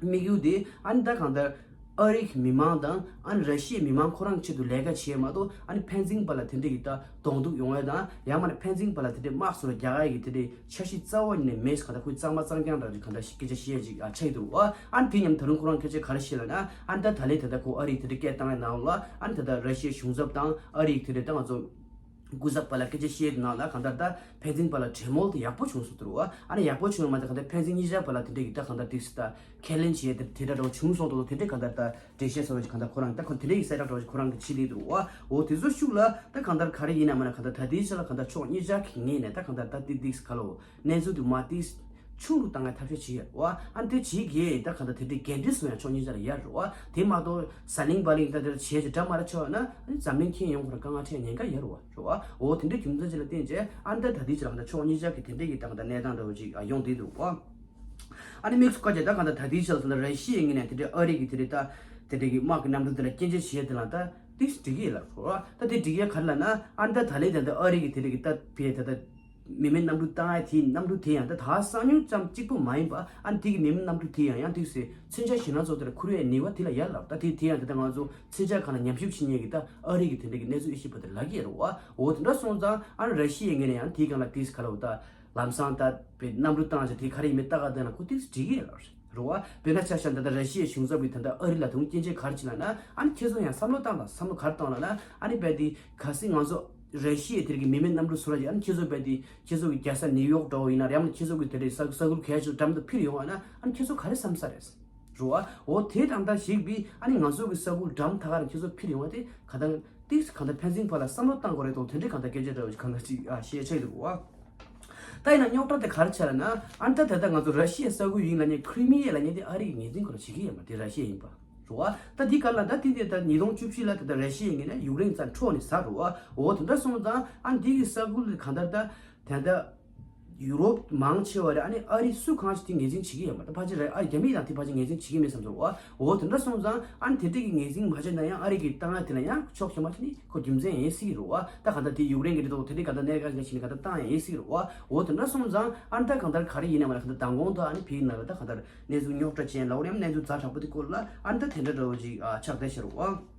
དམིགས་ཡུལ་དེ་ཨ་ནི་ད་གང་ལྟར་ཨ་རི་གི་མི་མང་དང་ཨ་ནི་ར་ཤི་ཡའི་མི་མང་ཁོ་རང་ཆེད་དུ་ལས་ཀ་བྱེད་མ་གཏོགས། ཨ་ནི་ཕན་ཚུན་བར་ལ་དེ་འདྲ་གི་ད་གདོང་ཐུག་ཡོང་ཡ་དང་། ཡང་མིན་ན་ཕན་ཚུན་བར་ལ་དེ་འདྲའི་དམག་སོགས་ལ་རྒྱག་ཡ་གི་དེ་འདྲའི་འཆར་གཞི་རྩ་བ་ནས་མེད་ཟེར། གང་ལྟར་ཁོས་གཙང་མ་གཙང་རྐྱང་འདྲ་གི་གང་ལྟར་སྐད་ཆ་བཤད་ཡ་ཅིག་ཨ་ཆགས་ཀྱི་འདུག་བ། ཨ་ནི་དེ་མཉམ་ད་རུང་ཁོ་རང་སྐད་ཆ་ག་རེ་བཤད་ལ་ན། ཨ་ནི་ད་ད་ལན་ད་ལྟ་ཁོ་ཨ་རིས་དེ་འདྲ་སྐད་བཏང་ཡ་ནང་ལ། ཨ་ནི་ད་ལྟ་ར་ཤི་ཡའི་གཞུང་ཚབ་དང་ཨ་རི་གི་དེ་འདྲ་ད་ང་ཚོ་སྐུ་ཚབ་བར་ལ་སྐད་ཆ་བཤད་ནང་ལ་གང་ལྟར་ད་ཕན་ཚུན་བར་ལ་གྲོས་མོལ་དེ་ཡག་པོ་བྱུང་སོང་འདུག་བ། ཨ་ནི་ཡག་པོ་བྱུང་ཡོད་མ་ཚད་གང་ལྟར་ཕན་ཚུན་གཉིས་ཆ་བར་ལ་དེ་འདྲ་གི་ད་གང་ལྟར་ཏིག་ཙམ་ད་ཁས་ལེན་བྱས་དེ་དེ་འདྲ་འདྲ་བོ་བྱུང་སོང་འདུག་དེ་འདྲ་གང་ལྟར་ད་འགྲེལ་བཤད་སོགས་ཀྱི་གང་ལྟར་ཁོ་རང་ད་ཁོ་དེ་འདྲ་གི་གསལ་བསྒྲགས་འདྲ་བོ་ཞིག་ཁོ་རང་གིས་བྱས་བསྡད་འདུག་བ། འོ་དེ་ཚོ་ཤུགས་ལ་ད་གང་ལྟར་ག་རེ་ཡིན་ན་མིན་ན་གང་ལྟར་ད་ལྟའི་ཆ་ལ་གང་ལྟར་ཕྱོགས་གཉིས་ཆ་གི་ངོས་ནས་ད་གང་ལྟར་ད་ཏིག་ཏིག་ག་ལོ་གནས་ཚུལ་དེ་མ་ཏིག་ཆུང་རུ་བཏང་བའི་ཐབས་ཤེས་བྱེད་ཡ་རེད་བ། ཨ་ནི་དེ་བྱེད་དགོས་ད་གང་ལྟར་དེ་འདྲའི་འགན་འཁྲི་བཟུང་ཡ་ཕྱོགས་གཉིས་ཆ་ལ་ཡ་རེད་བ། དེ་མ་གཏོགས་ཟ་ལིང་བ་ལིང་ད་དེ་འདྲ་བྱས་ཀྱི་འདྲ་མ་འདྲ་ཆགས་ན། ཨ་ནི་འཛམ་གླིང་ཁྱོན་ཡོངས་ཁོ་རང་དཀའ་ངལ་འཕྲད་ཉེན་ཁ་ཡོད་རེད་བ། རེད་བ། འོ་དེ་འདྲའི་རྒྱུ་མཚན་ཅིག་ལ་བརྟེན་བྱས་ཨ་ནི་ད་ད་ལྟའི་ཆ་ལ་གང་ལྟར་ཕྱོགས་གཉིས་ཆ་གི་དེ་འདྲའི་གི་ད་གང་ལྟར་གནས་སྟངས་འདྲ་བོ་ཅིག་ཡོང་བསྡད་འདུག་བ། ཨ་ནི་དམིགས་སུ་བཀར་བྱས་ད་གང་ལྟར་ད་ལྟའི་ཆ་ལ་ད་ལྟ་ར་ཤི་ཡའི་ངོས་ནས་དེ་འདྲའི་ཨ་རི་གི་དེ་འདྲའི་ད་དེ་འདྲའི་གི་དམག་གི་གནམ་གྲུ་དེ་ལ་སྐྱོན་བརྗོད་བྱེད་ཡ་དེ་ལ་ད་ཏིག་འགྲིག་གི་ཡོད་ལ། རེད་བ། ད་དེ་འགྲིག་ཡ་ག་རེ་ལབ་ན། ཨ་ནི་ད་ད་ལན་ད་ལྟ་ཨ་རི་གི་དེ་འདྲའི་གི་ད་བས་ད་ད་མི་མེད་གནམ་གྲུ་བཏང་ཡ་དེའི་གནམ་གྲུ་དེ་ཡང་ད་ད་གསང་མྱུལ་ཙམ་གཅིག་པོ་མ་ཡིན་པ། ཨ་ནི་དེ་གི་མི་མེད་གནམ་གྲུ་དེ་ཡང་ཡང་དེ་སེ་མཚོན་ཆ་ཞེད་སྣང་ཚོ་དེར་འཁུར་ཡའི་ནུས་པ་དེ་ལ་ཡར་ལབ། ད་དེ་དེ་ཡང་ད་ལྟ་ང་ཚོ་མཚོན་ཆ་གང་ལ་ཉམས་ཞིབ་བྱེད་མཁན་གི་ད་ཨ་རི་གི་དེ་འདྲ་གི་གནས་ཚུལ་དབྱེ་ཞིབ་པ་དེ་ལབ་ཀྱི་ཡོད་རེད་བ། འོ་དེ་འདྲ་སོང་ཙང་ཨ་ནི་ར་ཤི་ཡའི་ངོས་ནས་ཡང་དེའི་སྒང་ལ་དེ་ག་ལབ་ད་ལམ་སང་ད་བའི་གནམ་གྲུ་བཏང་བྱས་དེ་ག་རེ་ཡིན་མིན་ལྟ་ག་བསྡད་ན་ཁོ་དེ་འགྲིག་གི་ཡོད་རེད་བ། དཔེར་ན་ཆ་བཞག་ན་ད་ལྟ་ར་ཤི་ཡའི་གཞུང་ཚབ་ཀྱིས་ད་ལྟ་ཨ་རི་ལ་དུང་སྐྱོན་བརྗོད་ག་རེ་བྱས་ལབ་ན། ཨ་ནི་ཁྱེད་ཚོ་ཡང་བསམ་བློ་བཏང་དང་། བསམ་བློ་ག་རེ་བཏང་ལབ་ན། ཨ་ནི་བས་དེ་གལ་སྲིད་ང་ཚོ་ར་ཤི་ཡའི་དེར་གི་མི་མེད་གནམ་གྲུ་ཚུར་ར་ཡིན། ཨ་ནི་ཁྱེད་ཚོ་བས་དེ་ཁྱེད་ཚོ་གི་རྒྱལ་ས་ནིའུ་ཡོག་འདྲ་བོ་ཡིན་ན། ཡང་ན་ཁྱེད་ཚོ་གི་དེ་འདྲའི་ས་ས་ཁུལ་གལ་ཆེ་འགྲམ་དུ་འཕུར་ཡོང་བ་ན། ཨ་ནི་ཁྱེད་ཚོ་ག་རེ་བསམ་ས་རེད། རེད་བ། འོ་དེ་དང་ད་གཞིགས་པའི་ཨ་ནི་ང་ཚོ་གི་ས་ཁུལ་འགྲམ་ཐག་ཁ་རང་ཁྱེད་ཚོ་འཕུར་ཡོང་བ་དེ་ག་ད་ཏིག་ག་ད་ཕན་ཚུན་བར་ལ་བསམ་བློ་བཏང་དགོས་རེད་དོ། དེ་འདྲའི་ག་ད་སྐད་ཆ་འདྲ་བོ་ཞིག་ག་ད་ཅིག་ཨ་བཤད་ཆགས་འདུག་བ། ད་ཡིན་ན་རྙོག་དྲ་དེ་ག་རེ་ཆགས་ལབ་ན། ཨ་ནི་ད་ད་ལྟ་ང་ཚོ་ར་ཤི་ཡའི་ས་ཁུལ་ཡིན་ལབ་མཁན་ཁི་རི་མི་ཡ་ལབ་མཁན་དེ་ཨ་རི་གི་ངོས་འཛིན་ཁོ་རང་བྱེད་ཀྱི་ཡོད་མ་རེད། དེ་ར་ཤི་ཡ་ཡིན་པ། རེད་བ། ད་འདི་ག་ལ་ད་དེ་དེ་ད་ཉིས་སྟོང་བཅུ་བཞི་ལ་ད་ལྟ་ར་ཤི་ཡའི་ངོས་ནས་ཡུཀ་རེན་རྩ་འཕྲོག་ནས་ཟ་རེད་བ། འོ་དེ་འདྲ་སོང་ཙང་ཨ་ནི་འདི་གི་ས་ཁུལ་ག་ད་ད་ད་ད་ཡུ་རོབ་མང་ཆེ་བ་རེད། ཨ་ནི་ཨ་རི་སུ་གང་ཞིག་དེ་ངོས་འཛིན་བྱེད་ཀྱི་ཡོད་མ་རེད། ཕལ་ཆེར་རེད། ཨ་རྒྱ་མི་དང་དེ་ཕལ་ཆེར་ངོས་འཛིན་བྱེད་ཀྱི་མེད་བསམ་སོང་བ། འོ་དེ་འདྲ་སོང་ཙང་ཨ་ནི་དེ་འདྲ་གི་ངོས་འཛིན་མ་བྱས་ན་ཡང་ཨ་རི་གི་བཏང་ཡ་དེ་ལ་ཡང་ཕྱོགས་གཞན་པ་དེ་ནི་ཁོ་རྒྱུ་མཚན་ཡིན་སྲིད་ཀྱི་རེད་བ། ད་གང་ལྟར་དེ་ཡུཀ་རེན་གྱི་རེད་དོ། དེ་འདྲའི་གང་ལྟར་གནད་འགག་ཅིག་ནི་གང་ལྟར་བཏང་ཡ་ཡིན་སྲིད་ཀྱི་རེད་བ། འོ་དེ་འདྲ་སོང་ཙང་ཨ་ནི་ད་གང་ལྟར་ག་རེ་ཡིན་ན་མ་ན་གང་ལྟར་མདང་དགོང་དུ་ཨ་ནི་བོད་ནང་ལ་ད་གང་ལྟར་གནས་ཚུལ་རྙོག་དྲ་ཅན་ལབ་དགོས་རེད། ཡང་གནས་ཚུལ་ཛ་དྲག་པོ་དེ་སྐོར་ལ་ཨ་ནི་ད་དེ་འདྲ་འདྲ་བོ་ཅིག་ཨ་ཆགས་བསྡད་ཤག་རེད་བ།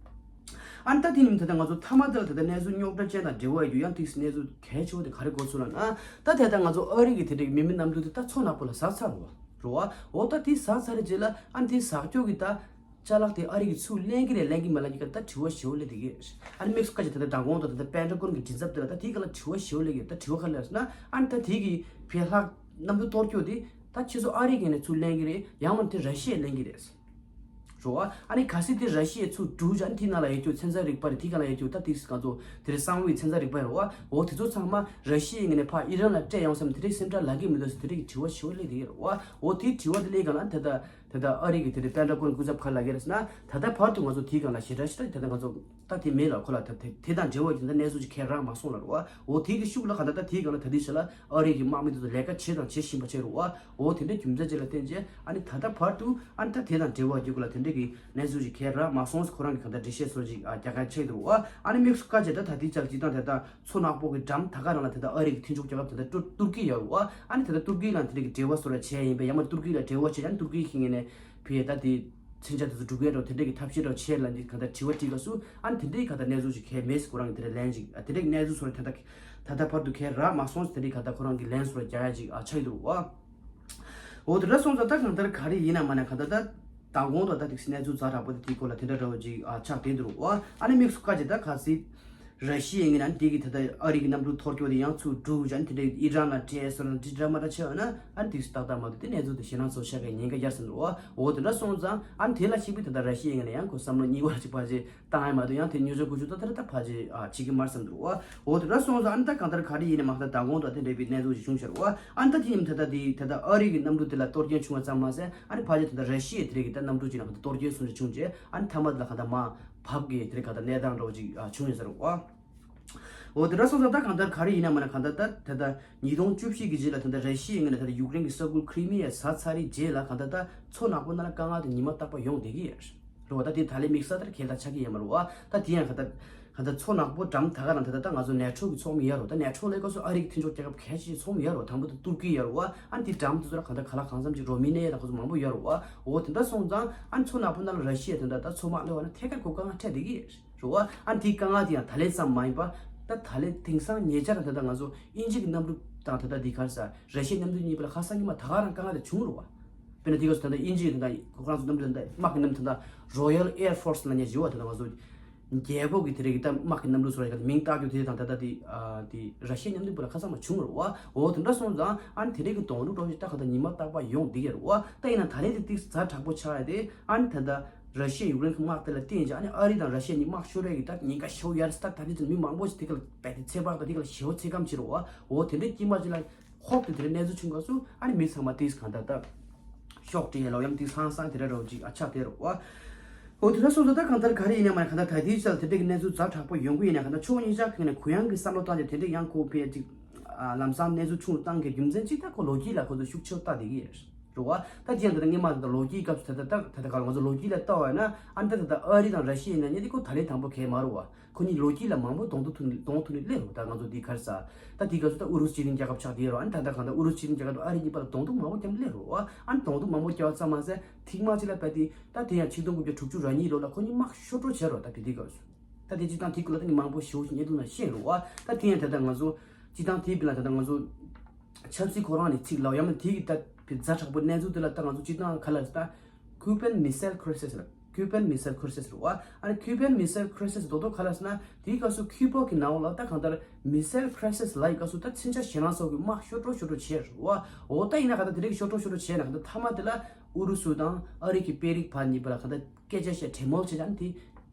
ཨ་ནི་ད་དེ་ནི་ད་ལྟ་ང་ཚོ་མཐའ་མ་དེ་ལ་ད་ལྟ་གནས་ཚུལ་རྙོག་དྲ་ཅན་དང་འབྲེལ་བ་ཡོད་རྒྱུ་ཡང་ཏིག་གནས་ཚུལ་གལ་ཆེ་བོ་དེ་ག་རེ་གོ་སོང་ལབ་ན། ད་དེ་ལྟ་ང་ཚོ་ཨ་རི་གི་དེ་འདྲའི་མི་མེད་གནམ་གྲུ་དེ་ད་མཚོ་ནག་པོ་ལ་ཟགས་ཚར་རེད་བ། རེད་བ། འོ་ད་དེ་ཟགས་ཚར་རེད་རྗེས་ལ་ཨ་ནི་དེ་ཟགས་སྐྱོ་གི་ད་ཅ་ལག་དེ་ཨ་རི་གི་ཚུར་ལེན་གི་རེད་ལེན་གི་མ་ལེན་གི་ད་དྲི་བ་ཞེ་བོ་སླེབས་བསྡད་ཀྱི་རེད། ཨ་ནི་དམིགས་སུ་བཀར་བྱས་ད་ལྟ་མདང་དགོང་དང་ད་ལྟ་པེན་ཊ་གོན་གི་མགྲིན་ཚབ་དེ་ལ་ད་དེའི་སྒང་ལ་དྲི་བ་ཞེ་བོ་སླེབས་ཀྱི་རེད། ད་དྲི་བ་ག་རེ་སླེབས་ཟེར་ན། ཨ་ནི་ད་དེ་གི་བོད་ལྷག་གནམ་གྲུ་གཏོར་སྐྱོན་དེ་ད་ཁྱེད་ཚོ་ཨ་རི་གི་ནས་ཚུར་ལེན་གི་རེད། ཡང་མིན་དེ་ར་ཤི་ཡས་ལེན་གི་རེད། རེད་བ། ཨ་ནི་གལ་སྲིད་དེ་ར་ཤི་ཡས་ཚུར་འགྲུལ་བྱས། ཨ་ནི་དེའི་ནང་ལ་ཡོད་རྒྱུ་ཚན་རྩལ་རིག་པ་རེད། དེའི་སྒང་ལ་ཡོད་རྒྱུ་ད་ཏིག་ཙམ་ང་ཚོ་དེ་རིང་གསང་བའི་ཚན་རྩལ་རིག་པ་རེད་བ། འོ་དེ་ཚོ་ཚང་མ་ར་ཤི་ཡའི་ངོས་ནས་ཕར་ཨི་རན་ལ་སྤྲད་ཡོང་བསམ་དེ་འདྲའི་སེམས་ཁྲལ་ལངས་ཀྱི་མི་འདུག་ཟེར་དེ་འདྲའི་གི་དྲི་བ་ཞེ་བོ་སླེབས་བསྡད་ཀྱི་རེད་བ། འོ་དེའི་དྲི་བ་དེ་སླེབས་སྒང་ལ་ད་ལྟ་ད་ལྟ་ཨ་རི་གི་དེ་འདྲའི་པེན་ཊ་གོན་སྐུ་ཚབ་ག་རེ་ལབ་ཀྱི་རེད་ཟེར་ན། ད་ལྟ་བར་དུ་ང་ཚོ་དེའི་སྒང་ལ་ཞེ་དྲག་ཞེ་དྲག་ད་ལྟ་ང་ཚོ་ད་དེ་མེད་ལ། ཁོ་ལ་ད་དེ་དེ་དང་འབྲེལ་བ་ཡོད་ད་གནས་ཚུལ་ཅིག་ག་རེ་རག་མ་སོང་ལབ་རེད་བ། འོ་དེ་གི་ཤུགས་ལ་ག་ད་ད་དེའི་སྒང་ལ་ད་དེའི་ཆ་ལ་ཨ་རི་གི་དམག་མི་དེ་ཚོ་ལས་ཀ་བྱས་དང་བྱེད་བཞིན་པ་བྱས་རེད་བ། འོ་དེ་འདྲའི་རྒྱུ་མཚན་ཅིག་ལ་བརྟེན་བྱས་ཨ་ནི་ད་ལྟ་བར་དུ་ཨ་ནི་ད་དེ་དང་འབྲེལ་བ་ཡོད་གི་ལ་དེ་འདྲའི་གི་གནས་ཚུལ་ཅིག་ག་རེ་རག་མ་སོང་ཟེར་ཁོ་རང་གི་ག་ད་འགྲེལ་བཤད་སོགས་ཅིག་ཨ་རྒྱག་ག་ཆགས་འདུག་བ། ཨ་ནི་དམིགས་སུ་བཀར་བྱས་ད་ད་དེའི་ཆ་ལ་སྤྱིར་བཏང་དེ་ད་མཚོ་ནག་པོ་གི་འགྲམ་ད་ག་རང་ལ་དེ་ད་ཨ་རི་གི་མཐུན་ཕྱོགས་རྒྱལ་ཁབ་དེ་ད་ཏུར་ཏུར་ཀི་ཡོད་རེད་བ། ཨ་ནི་དེ་ད་ཏུར་ཀི་ལ་དེ་འདྲའི་གི་འབྲེལ་བ་སོགས་ལ་བྱས་ཡིན་པས། ཡང་མ་ཏུར་ཀི་ལ་འབྲེལ་བ་བྱས་ཨ་ནི་ཏུར་ཀི་གི་ངོས་ནས་ཕི་ཡ་ད་དེ་མཚོན་ཆ་དེ་ཚོ་སྒྲུག་ཡ་འདྲ་དེ་འདྲའི་གི་ཐབས་ཤེས་འདྲ་བྱས་ལབ་ནས་ག་ད་དྲི་བ་དྲིས་སྐབས་སུ། ཨ་ནི་དེ་འདྲའི་ག་ད་གནས་ཚུལ་ཅིག་ག་མེད་ཟེར་ཁོ་རང་གི་དེ་འདྲའི་ལན་ཅིག་ཨ་དེ་འདྲའི་གནས་ཚུལ་སོགས་ད་ད་ད་ད་བར་དུ་ག་རག་མ་སོང་ཟེར་དེ་འདྲའི་ག་ད་ཁོ་རང་གི་ལན་སོགས་རྒྱག་ཡ་ཅིག་ཨ་ཆགས་ཀྱི་འདུག་བ། འོ་དེ་འདྲ་སོང་ཙང་ད་གང་ལྟར་ག་རེ་ཡིན་ན་མ་ན་ག་ད་ད་མདང་དགོང་དང་ད་ཏིག་སི་གནས་ཚུལ་ཛ་དྲག་པོ་དེ་དེའི་སྐོར་ལ་དེ་འདྲ་འདྲ་བོ་ཅིག་ཨ་ཆགས་བསྡད་འདུག་བ། ཨ་ནི་དམིགས་སུ་བཀར་བྱས་ད་གལ་སྲིད་ར་ཤི་ཡའི་ངོས་ནས་དེ་གི་ད་ལྟ་ཨ་རི་གི་གནམ་གྲུ་གཏོར་སྐྱོན་དེ་ཡང་ཚུར་བསྒྲུགས་བྱས་ཨ་ནི་དེ་འདྲའི་ཨི་རན་ལ་སྤྲད་སོང་ན་འདི་འདྲ་མ་འདྲ་ཆགས་ན། ཨ་ནི་དེ་ཏག་ཏག་མ་གཏོགས་དེ་གནས་ཚུལ་དེ་ཞེད་སྣང་ཚོར་ཤག་གི་ཉེན་ཁ་ཡར་སོང་འདུག་བ། འོ་དེ་འདྲ་སོང་ཙང་ཨ་ནི་དེ་ལ་གཞིགས་པའི་ད་ལྟ་ར་ཤི་ཡའི་ངོས་ནས་ཡང་ཁོ་བསམ་བློ་གཉིས་པ་ཅིག་ཕར་ཅིག་བཏང་ཡ་མ་གཏོགས་ཡང་དེ་མཉེས་ཆ་ཁུ་ཆུ་ཏོ་དེ་འདྲ་ད་ཕར་ཅིག་ཨ་བྱེད་ཀྱི་མ་རེད་བསམ་འདུག་བ། འོ་དེ་འདྲ་སོང་ཙང་ཨ་ནི་ད་གང་ལྟར་ག་རེ་ཡིན་ན་མ་ད་མདང་དགོང་དང་དེ་འདྲ་བའི་གནས་ཚུལ་ཅིག་བྱུང་ཤག་བ། ཨ་ནི་ད་དེ་ཡིན་ད་ལྟ་དེ་ད་ལྟ་ཨ་རི་གི་གནམ་གྲུ་དེ་ལ་གཏོར་སྐྱོན་བྱུང་བ་ཙམ་མ་ཟད། ཨ་ནི་ཕར་ཅིག་ད་ལྟ་ར་ཤི་ཡའི་དེ་རིང་གི་ད་གནམ་གྲུ་ཅིག་ལ་ག་ད་གཏོར་སྐྱོན་སོང་ཅིག་བྱུང་རྗེས་ཨ་ནི་མཐའ་མ་དེ་ལ་ག་ད་མར་བབས་ཀྱི་དེ་རིང་ག་ད་གནས་སྟངས་འདྲ་བོ་ཅིག་ཨ་བྱུང་ཡོད་ས་རེད་བ། འོ་དེ་འདྲ་སོང་ཙང་ད་གང་ལྟར་ག་རེ་ཡིན་ན་མིན་ན་གང་ལྟར་ད་ད་ལྟ་ཉིས་སྟོང་བཅུ་བཞི་གི་རྗེས་ལ་ད་ལྟ་ར་ཤི་ཡའི་ངོས་ནས་ད་ལྟ་ཡུཀ་རེན་གྱི་ས་ཁུལ་ཁི་རི་མི་ཡ་ཟ་ཚར་བའི་རྗེས་ལ་གང་ལྟར་ད་མཚོ་ནག་པོ་ནང་ལ་དཀའ་ངལ་དེ་ཉི་མ་རྟག་པར་ཡོང་བསྡད་ཀྱི་ཡོད་རེད་བ། ད་དེ་ད་ལས་དམིགས་བསལ་ལྟར་གལ་ཆེ་གི་ཡོད་མ་རེད་བ། ད་དེ་ཡང་གང་ལྟར་གང་ལྟར་མཚོ་ནག་པོ་འགྲམ་ད་ག་རང་ད་ལྟ་ད་ང་ཚོ་ནེ་ཊོ་གི་ཚོགས་མི་ཡོད་རེད་བ། ད་ནེ་ཊོ་ལ་སྐབས་སུ་ཨ་རི་གི་མཐུན་ཕྱོགས་རྒྱལ་ཁབ་གལ་ཆེ་ཆེ་ཚོགས་མི་ཡོད་རེད་བ། དང་པོ་ད་ཏུར་ཀི་ཡོད་རེད་བ། ཨ་ནི་དེ་འགྲམ་དེ་ཚོ་ལ་གང་ལྟར་ག་ལ་གང་འཚམ་ཅིག་རོ་མི་ནི་ཡ་དང་ཁོ་ཚོ་མང་པོ་ཡོད་རེད་བ། འོ་དེ་འདྲ་སོང་ཙང་ཨ་ནི་མཚོ་ནག་པོ་ནང་ལ་ར་ཤི་ཡ་དེ་འདྲ་ད་མཚོ་དམག་སླེབས་པ་ན་ཐད་ཀར་གོ་དཀའ་ངལ་འཕྲད་བསྡད་ཀྱི་ཡོད་རེད་བ། ཨ་ནི་དེའི་དཀའ་ངལ་དེ་ཡང་ད་ལན་ཙམ་མ་ཡིན་པ། ད་ད་ལན་དེང་སང་ཉེ་ཆར་ད་ལྟ་ང་ཚོ་དབྱིན་ཇི་གི་གནམ་གྲུ་དང་ད་ལྟ་འདི་གར་ས་ར་ཤི་ཡའི་གནམ་གྲུ་གཉིས་བར་ལ་ཁ་སང་ཉི་མ་ད་ག་རང་དཀའ་ངལ་དེ་བྱུང་རེད་བ། དཔེར་ན་འདི་ག་སུ་ད་ལྟ་དབྱིན་ཇི་ད་ལྟ་ཁོ་རང་ཚོ་གནམ་གྲུ་ད་ལྟ་དམག་གི་གནམ་ད་ལྟ་Royal Air Force ལབ་མཁན་ཞིག་ཡོད་བ། ད་ལྟ་ང་ཚོ་རྒྱལ་པོ་གི་དེ་རིགས་ཀྱི་ད་དམག་གི་གནམ་གྲུ་སོགས་རེད། མིང་བཏགས་རྒྱུ་དེ་དང་ད་ལྟ་དེ་ཨ་དེ་ར་ཤི་ཡའི་གནམ་གྲུ་བར་ལ་ཁ་སང་མ་བྱུང་རེད་བ། འོ་དེ་འདྲ་སོང་ཙང་ཨ་ནི་དེ་རིགས་ཀྱི་གདོང་ལུག་འདྲ་བོ་ཞིག་ད་ག་ད་ཉི་མ་རྟག་པར་ཡོང་བསྡད་ཀྱི་རེད་བ། ད་ཡིན་ན་ད་ལན་དེ་ཏིག་ཛ་དྲག་པོ་ཆགས་ཡ་དེ་ཨ་ནི་ད་ལྟ་ར་ཤི་ཡ་ཡུཀ་རེན་གྱི་དམག་དེ་ལ་བརྟེན་བྱས་ཨ་ནི་ཨ་རི་དང་ར་ཤི་ཡ་གཉིས་དམག་ཤོར་ཡ་གི་ད་ཉེན་ཁ་ཤོར་ཡ་རེད། ད་ད་རེས་ཙམ་མི་མང་པོ་ཞིག་དེ་ག་ལ་རྦད་དེ་ཚེ་དཔག་དང་དེ་ག་ལ་ཞེ་བོ་ཚེ་སྐམ་བྱེད་རེད་བ། འོ་དེ་འདྲའི་དཀྱིལ་མ་ཅིག་ལ་ཧོབ་སྟེ་དེ་འདྲའི་གནས་ཚུལ་བྱུང་སྐབས་སུ་ཨ་ནི་མི་ཚང་མ་ཏིག་གང་ལྟར་ད་ཤོག་དྲིལ་ལོག་ཡམ་ཏིག་ཧང་སང་དེ་འདྲ་འདྲ་བོ་ཅིག་ཨ་ཆགས་བསྡད་རེད་བ། འོ་དེ་འདྲ་སོང་ཙང་ད་གང་ལྟར་ག་རེ་ཡིན་ན་མ་གང་ལྟར་ད་ལྟའི་ཆར་དེ་འདྲའི་གི་གནས་ཚུལ་ཛ་དྲག་པོ་ཡོང་གི་ཡིན་ན་གང་ལྟར་ཕྱོགས་གཉིས་ཆ་གང་ནས་གུ་ཡངས་ཀྱི་བསམ་བློ་བཏང་རྗེས་དེ་འདྲའི་ཡང་ཁོ་ཕལ་ཅིག་ཨ་ལམ་སང་གནས་ཚུལ་ཆུང་རུ་བཏང་གི་རྒྱུ་མཚན་གཅིག་ད་ཁོ་ལོ་རྒྱུས་ལ་ཁོ་ཚོ་ཤུགས་ཆེར་ལྟ་བསྡད་ཀྱི་རེད་བ། ད་དེ་ཡང་ད་ལྟ་སྔོན་མ་ད་ལྟ་ལོ་རྒྱུས་སྐབས་སུ་ད་ལྟ་ད་ད་ལྟ་ག་ལ་ང་ཚོ་ལོ་རྒྱུས་ལ་ལྟ་བ་ཡིན་ན་ཨ་ནི་ད་ད་ལྟ་ཨ་རི་དང་ར་ཤི་ཡའི་ནང་ཉིད་དེ་ཁོ་ད་ལན་དང་པོ་གས་མ་རུ་བ། ཁོ་གཉིས་ལོ་རྒྱུས་ལ་མང་པོ་གདོང་ཐུག་ཐུག་གདོང་ཐུག་ནས་སླེབས་རུ་ད་ང་ཚོ་འདི་གར་ས། ད་དེ་སྐབས་སུ་ད་ཨུ་རུ་སུ་སྤྱི་མཐུན་རྒྱལ་ཁབ་ཆགས་བསྡད་རུ་ཨ་ནི་ད་ལྟ་གང་ལྟར་ཨུ་རུ་སུ་སྤྱི་མཐུན་རྒྱལ་ཁབ་དང་ཨ་རི་གཉིས་བར་ལ་གདོང་ཐུག་མང་པོ་བརྒྱབ་སླེབས་རུ་བ། ཨ་ནི་གདོང་ཐུག་མང་པོ་བརྒྱབ་ཙམ་མ་ཟད་ཐིག་མ་གཅིག་ལ་ད་དེ་ད་དེ་ཡང་ཆིག་སྟོང་དགུ་བརྒྱ་དྲུག་ཅུ་རེ་གཉིས་ལོ་ལ་ཁོ་གཉིས་དམག་ཤོར་འགྲོ་བྱས་རུ་ད་དེ་དེ་སྐབས་སུ། ད་དེ་སྤྱི་བཏང་དེའི་སྐོར་ལ་ད་ནི་མང་པོ་ཞེ་པོ་ཞིག་བརྙན་ཐུང་ནང་བཤད་རུ་བ། ད་དེ་ཡང་ད་ལྟ་ང་ཚོ་སྤྱི་བཏང་དེའི་བར་ལ་ད་ལྟ་ང་ཚོ་ཆབ་སྲིད་ཁོ་རང་ནས་ཚིག་ལ་ཡང་ན་དེའི་གི་ད་ཛ་དྲག་པོ་གནས་ཚུལ་དེ་ལ་ད་ང་ཚོ་སྤྱི་བཏང་ག་ལ་ད་Cuban Missile Crisis ལ། Cuban Missile Crisis རུ་བ། ཨ་ནི་Cuban Missile Crisis མདོར་མདོར་ག་ལ་ཟེར་ན་དེའི་སྐབས་སུ་ཁུ་པ་གི་ནང་ལ་ད་གང་ལྟར་Missile Crisis ལ་ཡི་སྐབས་སུ་ད་ཚན་ཆ་ཞེ་ལང་སོགས་ཀྱི་དམག་ཤོར་འགྲོ་ཤོར་འགྲོ་བྱས་རུ་བ། འོ་ད་ཡིན་ན་གང་ལྟར་དེ་རིགས་ཤོར་འགྲོ་ཤོར་འགྲོ་བྱས་ན་གང་ལྟར་མཐའ་མ་དེ་ལ་ཨུ་རུ་སུ་དང་ཨ་རི་གི་དཔོན་རིགས་བར་གཉིས་བར་ལ་གང་ལྟར་སྐད་ཆ་བཤད་གྲོས་མོལ་བྱས་ཀྱང་དེ་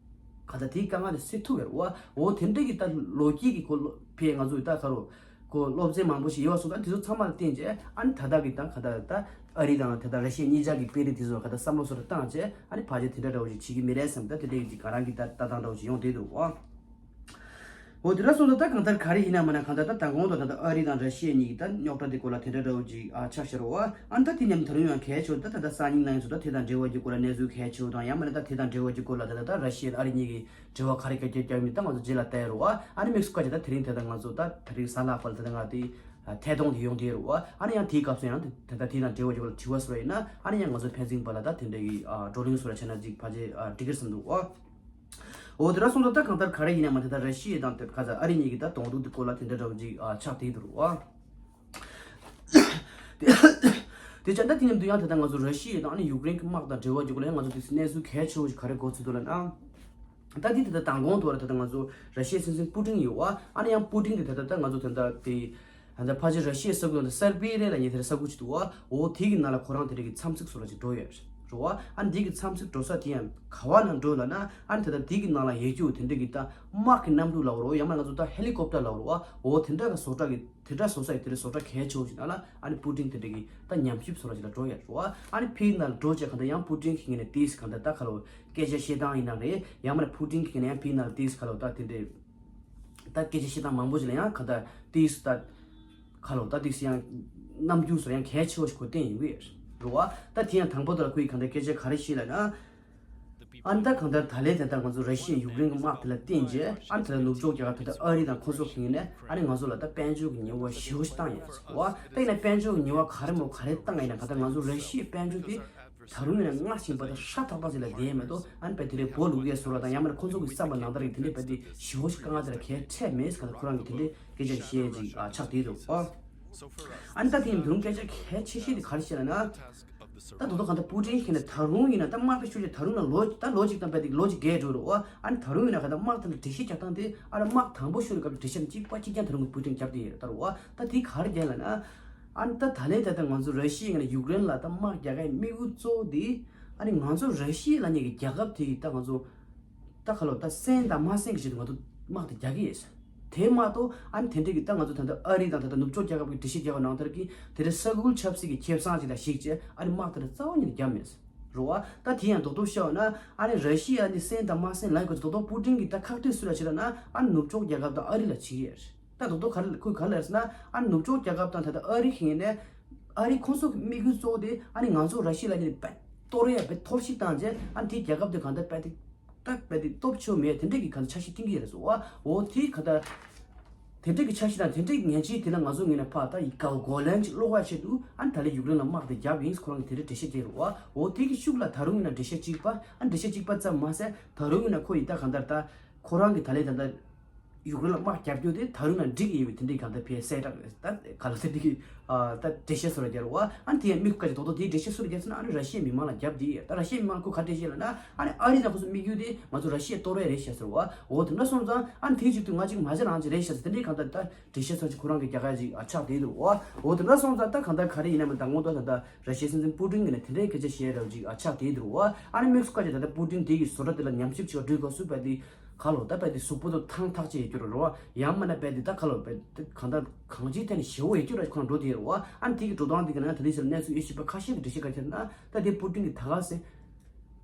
གང་ལྟར་དེའི་དཀའ་ངལ་དེ་སེལ་ཐུབ་པ་རེད་བ། འོ་དེ་འདྲ་གི་ད་ལོ་རྒྱུས་ཀྱི་སྐོར་ལ་ཕེ་ང་ཚོ་ད་ག་རུ་ཁོ་སློབ་ཚན་མང་པོ་ཞིག་ཡོད་པ་སོང་ཙང་དེ་ཚོ་ཚང་མ་ལ་བརྟེན་བྱས་ཨ་ནི་ད་ལྟ་གི་ད་ག་ད་ད་ཨ་རི་དང་ད་ལྟ་ར་ཤི་ཡ་གཉིས་ཆར་གྱི་དཔོན་རིགས་དེ་ཚོ་ལ་ག་ད་བསམ་བློ་སོར་བཏང་བྱས་ཨ་ནི་ཕལ་ཆེར་དེ་འདྲ་འདྲ་བོ་ཞིག་བྱེད་ཀྱི་མི་རེད་བསམ། ད་དེ་འདྲ་གི་ཅིག་ག་རང་གི་ད་ལྟ་སྟངས་འདྲ་བོ་ཞིག་ཡོང་བསྡད་འདུག་ཨ། འོ་དེ་འདྲ་སོང་ཙང་ད་གང་ལྟར་ག་རེ་ཡིན་ན་མིན་ན་གང་ལྟར་ད་མདང་དགོང་དང་ད་ལྟ་ཨ་རི་དང་ར་ཤི་ཡ་གཉིས་ཀྱི་ད་རྙོག་དྲ་དེ་སྐོར་ལ་དེ་འདྲ་འདྲ་བོ་ཅིག་ཨ་ཆགས་ཤར་བ། ཨ་ནི་ད་དེ་མཉམ་ད་རུང་ཡང་གལ་ཆེ་བ་ད་ད་ལྟ་སང་ཉིན་གནངས་ཚུལ་ད་དེ་དང་འབྲེལ་བ་གྱི་སྐོར་ལ་གནས་ཚུལ་གལ་ཆེ་བ་དང་ཡང་མིན་ན་ད་དེ་དང་འབྲེལ་བ་གྱི་སྐོར་ལ་ད་ད་ད་ར་ཤི་ཡ་ཨ་རི་གཉིས་ཀྱི་འབྲེལ་བ་ག་རེ་བརྒྱབ་བརྒྱབ་བརྒྱབ་མིན་ད་ང་ཚོ་རྗེས་ལ་བལྟ་ཡ་རེད་བ། ཨ་ནི་དམིགས་སུ་བཀར་བྱས་ད་དེ་རིང་དེ་ད་ང་ཚོ་ད་དེ་རིང་གཟའ་ལྷག་པ་ལ་དེ་ད་ང་དེ་ཐད་གཏོང་དེ་ཡོང་དེ་རེད་བ། ཨ་ནི་ཡང་དེའི་སྐབས་སུ་ཡང་དེ་ད་དེ་དང་འབྲེལ་བ་ཡོད་པ་ལ་དྲི་བ་བཟོ་བ་ཡིན་ན་ཨ་ནི་ཡང་ང་ཚོ་ཕན་ཚུན་བར་ལ་ད་དེ་འདྲ་གི་བགྲོ་གླེང་བཟོ་བ་བྱས་ན་ཅིག་ཕལ་ཆེར་འགྲིག་གི་བསམ་འདུག་བ། འོ་དེ་འདྲ་སོང་ཙང་ད་གང་ལྟར་ག་རེ་ཡིན་ཡང་མ་དེ་ད་ར་ཤི་ཡ་དང་དེ་ག་ཚ་ཨ་རི་གཉིས་ཀྱི་ད་གདོང་ཐུག་དེ་སྐོར་ལ་དེ་འདྲ་འདྲ་བོ་ཅིག་ཆགས་བསྡད་འདུག་བ། དེ་བྱས་ད་དེ་མཉམ་དུ་ཡང་དེ་ད་ང་ཚོ་ར་ཤི་ཡ་དང་ཨ་ནི་ཡུཀ་རེན་གྱི་དམག་དང་འབྲེལ་བ་ཅིག་སྐོར་ལ་ཡང་ང་ཚོ་དེ་གནས་ཚུལ་གལ་ཆེ་བོ་ཞིག་ག་རེ་གོ་ཚུལ་འདུག་ལབ་ན། ད་འདི་ད་ལྟ་མདང་དགོང་དུ་བར་ད་ལྟ་ང་ཚོ་ར་ཤི་ཡའི་སྲིད་འཛིན་པུ་ཏིན་ཡོད་བ། ཨ་ནི་ཡང་པུ་ཏིན་དེ་ད་ལྟ་ད་ང་ཚོ་ད་ལྟ་དེ་ད་ལྟ་ཕལ་ཆེར་ར་ཤི་ཡའི་ས་ཁུལ་ད་ལྟ་སར་བི་རེ་ལ་ཉེ་དེར་ས་ཁུལ་ཅིག་འདུག་བ། འོ་དེ་གི་ནང་ལ་ཁོ་རང་དེ་འདྲ་གི་འཚམས་གཟིགས་སོགས་ལ་ཅིག་འགྲོ་ཡོད་རེད་བ། ཨ་ནི་དེ་གི་འཚམས་གཟིགས་འགྲོ་ས་དེ་ཡང་ག་བ་ན་འགྲོ་ལབ་ན་ཨ་ནི་ད་ལྟ་དེ་གི་ནང་ལ་ཡོད་རྒྱུ་དེ་འདྲ་གི་ད་དམག་གི་གནམ་གྲུ་ལབ་རོ་ཡང་མ་ང་ཚོ་ད་ཧེ་ལི་ཀོབ་ཊར་ལབ་རོ་བ། འོ་དེ་འདྲ་གི་བཟོ་གྲྭ་གི་དེ་འདྲ་བཟོ་ས་ཡི་དེ་འདྲ་བཟོ་གྲྭ་གལ་ཆེ་བོ་ཞིག་ནང་ལ་ཨ་ནི་པུ་ཏིན་དེ་འདྲ་གི་ད་ཉམས་ཞིབ་བཟོ་གྲྭ་ཞིག་ལ་འགྲོ་ཡོད་རེད་བ། ཨ་ནི་ཕིའི་ནང་ལ་འགྲོ་བྱས་གང་ལྟར་ཡང་པུ་ཏིན་གི་ངོས་ནས་དེས་གང་ལྟར་ད་ག་རུ་སྐད་ཆ་བཤད་སྟངས་ཡིན་ན་རེད། ཡང་མིན་ན་པུ་ཏིན་གྱི་ནས་ཡང་ཕིའི་ནང་ལ་ཏིས་ཁ་ལོ་ད་དེ་འདྲས་ད་སྐད་ཆ་བཤད་སྟངས་མང་པོ་ཞིག་ལ་ཡང་ག་ད་ཏིས་ད་ཁ་ལོ་ད་ཏིས་ཡང་རྣམ་འགྱུར་སོགས་ཡང་གལ་ཆེ་བོ་ཞིག་ཁོ་བསྟན་ཡོང་གི་རེད་བ། ད་དེ་ཡང་དང་པོ་དེ་ལ་ཁོ་ཡིས་ག་ད་སྐད་ཆ་ག་རེ་བཤད་ལབ་ན། ཨ་ནི་ད་གང་ལྟར་ད་ལན་དེ་ལྟར་ང་ཚོ་ར་ཤི་ཡ་ཡུཀ་རེན་གྱི་དམག་དེ་ལ་བརྟེན་རྗེས་ཨ་ནི་དེ་ལ་ནུབ་ཕྱོགས་རྒྱལ་ཁབ་དེ་ལྟར་ཨ་རི་དང་ཁོ་ཚོ་གི་ངོས་ནས་ཨ་ནི་ང་ཚོ་ལ་ད་དཔལ་འབྱོར་གྱི་ཉེས་པ་ཞེ་པོ་ཞིག་བཏང་ཡོད་ཟེར་བ། ད་ཡིན་ན་དཔལ་འབྱོར་གྱི་ཉེས་པ་ག་རེ་མོ་ག་རེ་བཏང་ཡིན་ན་ག་ད་ང་ཚོ་ར་ཤི་ཡའི་དཔལ་འབྱོར་དེ། ད་རུང་ཡིན་ན་སྔར་བཞིན་པ་དང་ཧྲ་ཐག་ཐག་ཅིག་ལ་བསྡད་མེད་དོ། ཨ་ནི་པའི་དེ་འདྲའི་སྒོ་ལུག་ཡས་བཟོ་ར་དང་ཡང་མིན་ན་ཁོ་ཚོ་གི་བསམ་པ་ནང་ལྟར་གྱི་དེ་འདྲའི་པའི་དེ་ཞེ་པོ་ཞིག་དཀའ་ངལ་དེ་ལ་གལ་འཕྲད་མེད་ཟེར་ཁ་ཁོ་རང་གི་དེ་འདྲའི་སྐད་ཆ་བཤད་ཅིག་ཨ་ཆགས་བསྡད་འདུག་ཨ། ཨ་ནི་ད་དེ་ཡིན་དུང་སྐད་ཆ་གལ་ཆེ་ཤོས་དེ་ག་རེ་བཤད་ལབ་ན། ད་དོ་དོ་གང་ལྟར་པུ་ཏིན་ཁྱེད་ནས་ད་རུང་ཡིན་ན་ད་དམག་གི་ཤུགས་ཆེ་ད་རུང་ན་ལོ་ད་ལོ་གཅིག་དང་པའི་དེ་ལོ་གཅིག་བརྒལ་འགྲོ་རུ་ཨ། ཨ་ནི་ད་རུང་ཡིན་ན་གང་ལྟར་དམག་དེ་ལ་སྒྲིག་གཞི་རྒྱག་སྟངས་དེ་ཨ་ལ་དམག་དང་པོ་ཤོར་སྐབས་སྒྲིག་ཆ་གཅིག་པ་གཅིག་རྐྱང་ད་རུང་གི་པུ་ཏིན་རྒྱབ་བསྡད་ཡོད་ད་རུ་ཨ། ད་དེ་ག་རེ་རྒྱག་ལབ་ན། ཨ་ནི་ད་ད་ལན་ད་ལྟ་ང་ཚོ་ར་ཤི་ཡ་ནས་ཡུཀ་རེན་ལ་ད་དམག་རྒྱག་གའི་དམིགས་ཡུལ་གཙོ་བོ་དེ། ཨ་ནི་ང་ཚོ་ར་ཤི་ཡ་ལབ་མཁན་གྱི་རྒྱལ་ཁབ་དེ་ཡིས་ད་ང་ཚོ་ད་ག་ལོ་ད་གསན་དང་མ་གསན་གྱི་ཆེད་དུ་ང་ཚོ་དམག་དེ་རྒྱག་གི་ཡོད་ཟེར། དེ་མ་གཏོགས་ཨ་ནི་དེ་འདྲས་ཀྱི་ད་ང་ཚོ་ད་ལྟ་ཨ་རི་དང་ད་ལྟ་ནུབ་ཕྱོགས་རྒྱལ་ཁབ་ཀྱི་སྒྲིག་གཞི་རྒྱག་པ་ནང་ལྟར་གྱི་དེ་འདྲའི་ས་ཁུལ་ཆབ་སྲིད་ཀྱི་ཁེ་བཟང་ཅིག་ལ་གཞིགས་བྱས་ཨ་ནི་དམག་དེ་འདྲ་རྩ་བ་ཉིད་ནས་བརྒྱབ་མེད་ཟེར། རེད་བ། ད་དེ་ཡང་རྡོག་རྡོག་བཤད་ན་ཨ་ནི་ར་ཤི་ཡ་ནི་སེམས་དང་མ་སེམས་ལ་ཡི་གོ་རྡོག་རྡོག་པུ་ཏིན་གྱིས་ད་ཁག་ཐེག་སུ་ལ་བྱེད་ལ་ན་ཨ་ནི་ནུབ་ཕྱོགས་རྒྱལ་ཁབ་དང་ཨ་རི་ལ་བྱེད་ཀྱི་ཡོད་རེད། ད་རྡོག་རྡོག་ག་རེ་ཁོས་ག་རེ་ལབ་ཟེར་ན་ཨ་ནི་ནུབ་ཕྱོགས་རྒྱལ་ཁབ་དང་ད་ལྟ་ཨ་རི་ཁེངས་ནས་ཨ་རི་ཁོང་ཚོ་དམིགས་ཡུལ་གཙོ་བོ་དེ་ཨ་ནི་ང་ཚོ་ར་ཤི་ཡ་ལ་ནི་དཔེ་གཏོར་ཡ་དཔེ་གཏོར་བཤིག་བཏང་རྗེས་ཨ་ནི་དེའི་རྒྱལ་ཁབ་དེ་གང་ལྟར་དཔེ་དེ་ད་དཔེ་དེ་སྟོབས་ཆེ་མེད་དེ་འདྲས་ཀྱི་གང་ལྟར་འཆར་གཞི་བཏིང་གི་ཡོད་རེད་ཟེར་བ། འོ་དེའི་ག་ད། དེ་འདྲས་ཀྱི་འཆར་གཞི་དང་དེ་འདྲས་ཀྱི་ངན་ཇུས་དེ་ལ་ང་ཚོ་ངོས་ནས་ཕར་ད་ཡི་ག་གོ་ལན་ཅིག་སློག་པ་ཆེད་དུ་ཨ་ནི་ད་ལན་ཡུཀ་རེན་ལ་དམག་དེ་བརྒྱབ་ཡིན་ཁོ་རང་གིས་དེ་འདྲས་འགྲེལ་བཤད་བསྐྱལ་རེད་བ། འོ་དེ་གི་ཤུགས་ལ་ད་རུང་ཡིན་ན་འགྲེལ་བཤད་གཅིག་པ་ཨ་འགྲེལ་བཤད་གཅིག་པ་ཙམ་མ་ཟད་ད་རུང་ཡིན་ན་ཁོ་ཡི་ད་གང་ལྟར་ད་ཁོ་རང་གི་ད་ལན་ད་ལྟ་ཡུཀ་རེན་ལ་དམག་བརྒྱབ་རྒྱུ་དེ་ད་རུང་ཡིན་ན་འགྲིག་གི་ཡིན་པའི་དེ་འདྲས་གང་ལྟར་ཕར་གསལ་བསྒྲགས་ད་ག་ལ་ཟེར་དེ་གི་ད་འགྲེལ་བཤད་བཟོ་འདྲ་བརྒྱབ་རེད་བ། ཨ་ནི་དེ་ཡང་དམིགས་སུ་བཀར་ཅིག་རྡོག་རྡོག་དེའི་འགྲེལ་བཤད་བཟོ་འདྲ་བརྒྱབ་ཟེར་ན་ཨ་ནི་ར་ཤི་ཡའི་མི་མང་ལ་བརྒྱབ་དེ་ད་ར་ཤི་ཡའི་མི་མང་ལ་ཁོ་ག་འགྲེལ་བཤད་ལབ་ན་ཨ་ནི་ཨ་རི་དང་ཁོ་ཚོ་དམིགས་ཡུལ་དེ་ང་ཚོ་ར་ཤི་ཡ་གཏོར་བ་རེད་ཤག་ཟེར་བ། འོ་དེ་འདྲ་སོང་ཙང་ཨ་ནི་དེའི་གཅིག་ཏུ་ང་གཅིག་མ་བྱེད་རང་གཅིག་རེད་ཤག་ཟེར་དེ་འདྲའི་གང་ལྟར་ད་འགྲེལ་བཤད་ཚོ་ཅིག་ཁོ་རང་གི་རྒྱག་ཡ་ཅིག་ཨ་ཆགས་བསྡད་འདུག་བ། འོ་དེ་འདྲ་སོང་ཙང་ད་གང་ལྟར་ག་རེ་ཡིན་ན་མིན་ད་སྔོན་ཐོག་ད་ལྟ་ར་ཤི་ཡའི་སྲིད་འཛིན་པུ་ཏིན་གྱིས་ནས་དེ་འདྲའི་སྐད་ཆ་བཤད་རབས་ཅིག་ཨ་ཆགས་བསྡད་འདུག་བ། ཨ་ནི་དམིགས་སུ་བཀར་ཅིག་ད་ལྟ་པུ་ཏིན་དེ་གི་བཟོ་གྲྭ་དེ་ལ་ཉམས་ཞིབ་བྱེད་པར་འགྲོ་དགོས་སུ་བས་དེ་ག་ལོ་ད་བས་དེ་གཟུགས་པོ་དེ་ཐང་ཐག་ཆད་ཡོད་རྒྱུ་རེད་བ། ཡང་མིན་ན་བས་དེ་ད་ག་ལོ་བས་དེ་གང་ལྟར་གང་ཅིའི་ཐད་ནས་ཞེ་པོ་ཡོད་རྒྱུ་རེད་ཁོ་རང་འགྲོ་དེ་རེད་བ། ཨ་ནི་དེ་གི་འགྲོ་སྟངས་དེ་གི་ནང་ད་ལྟའི་ཆར་གནས་ཚུལ་དབྱེ་ཞིབ་པ་ཁ་ཤས་ཀྱི་འགྲེལ་བཤད་ག་ཁྱེར་ན་ད་དེ་པུ་ཏིན་གྱི་ད་ག་ཟེ།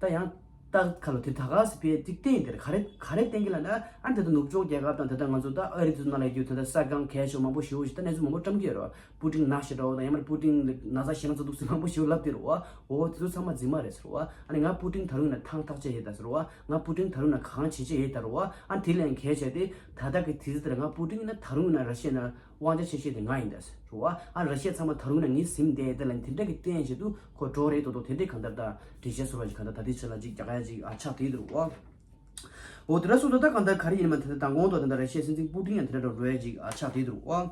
ད་ཡང་ད་ག་ལོ་དེ་ད་ག་ཟེ་བས་དེ་བསྟན་ཡིན་དེར་ག་རེ་ག་རེ་བསྟན་གྱི་ལབ་ན་ཨ་ནི་ད་ལྟ་ནུབ་ཕྱོགས་རྒྱལ་ཁབ་དང་ད་ལྟ་ང་ཚོ་ད་ཨ་རི་དེ་ཚོ་ནང་ལ་ཡོད་ད་ལྟ་ས་ཁང་གལ་ཆེ་བ་མང་པོ་ཞེ་པོ་ཞིག་ད་གནས་ཚུལ་མང་པོ་བཀྲམ་གྱི་ཡོད་རེད་བ། པུ་ཏིན་ན་ཤི་འདྲ་བོ་དང་ཡང་མིན་པུ་ཏིན་ན་ཚ་ཞེ་ན་ཚ་འདུག་ཟེར་མང་པོ་ཞེ་པོ་ལབ་དེ་རེད་བ། འོ་དེ་ཚོ་ཚང་མ་རྫུན་མ་རེད་ཟེར་བ། ཨ་ནི་ང་པུ་ཏིན་ད་རུང་ཡིན་ན་ཐང་ཐག་ཆད་ཡོད་ད་ཟེར་བ། ང་པུ་ཏིན་ད་རུང་ཡིན་ན་གང་བྱེད་ཆེད་ཡོད་ད་རེད་བ། ཨ་ནི་དེ་ལས་གལ་ཆེ་དེ་ད་ལྟ་གི་དུས་ཚོད་དེར་ང་པུ་ཏིན་ཡིན་ན་ད་རུང་ཡིན་ན་ར་ཤི་ཡ་ན་དབང་ཆ་ཆེ་ཤོས་དེ་ང་ཡིན་ད་ཟེར་བ། ཨ་ར་ཤི་ཡ་ཚང་མ་ད་རུང་ཡིན་ན་ངའི་ཟིན་བསྡད་ཡོད་ད་ལ་དེ་འདྲ་གི་བསྟན་བྱེད་དུ་ཁོ་འགྲོ་རེད་དོ་དོ་དེ་འདྲའི་གང་ལྟར་ད་འགྲེལ་བཤད་བཟོ་བ་ཞིག་གང་ལྟར་ད་ལྟའི་ཆ་ལ་ཅིག་རྒྱག་ཡ་ཅིག་ཨ་ཆགས་བསྡད་འདུག་བ། འོ་དེ་འདྲ་སོང་ཙང་ད་གང་ལྟར་ག་རེ་ཡིན་མིན་དེ་ད་མདང་དགོང་དུ་ད་ལྟ་ར་ཤི་ཡའི་སྲིད་འཛིན་པུ་ཏིན་ཡང་དེ་འདྲ་འགྲོ་འགྲོ་ཡ་ཅིག་ཨ་ཆགས་བསྡད་འདུག་བ།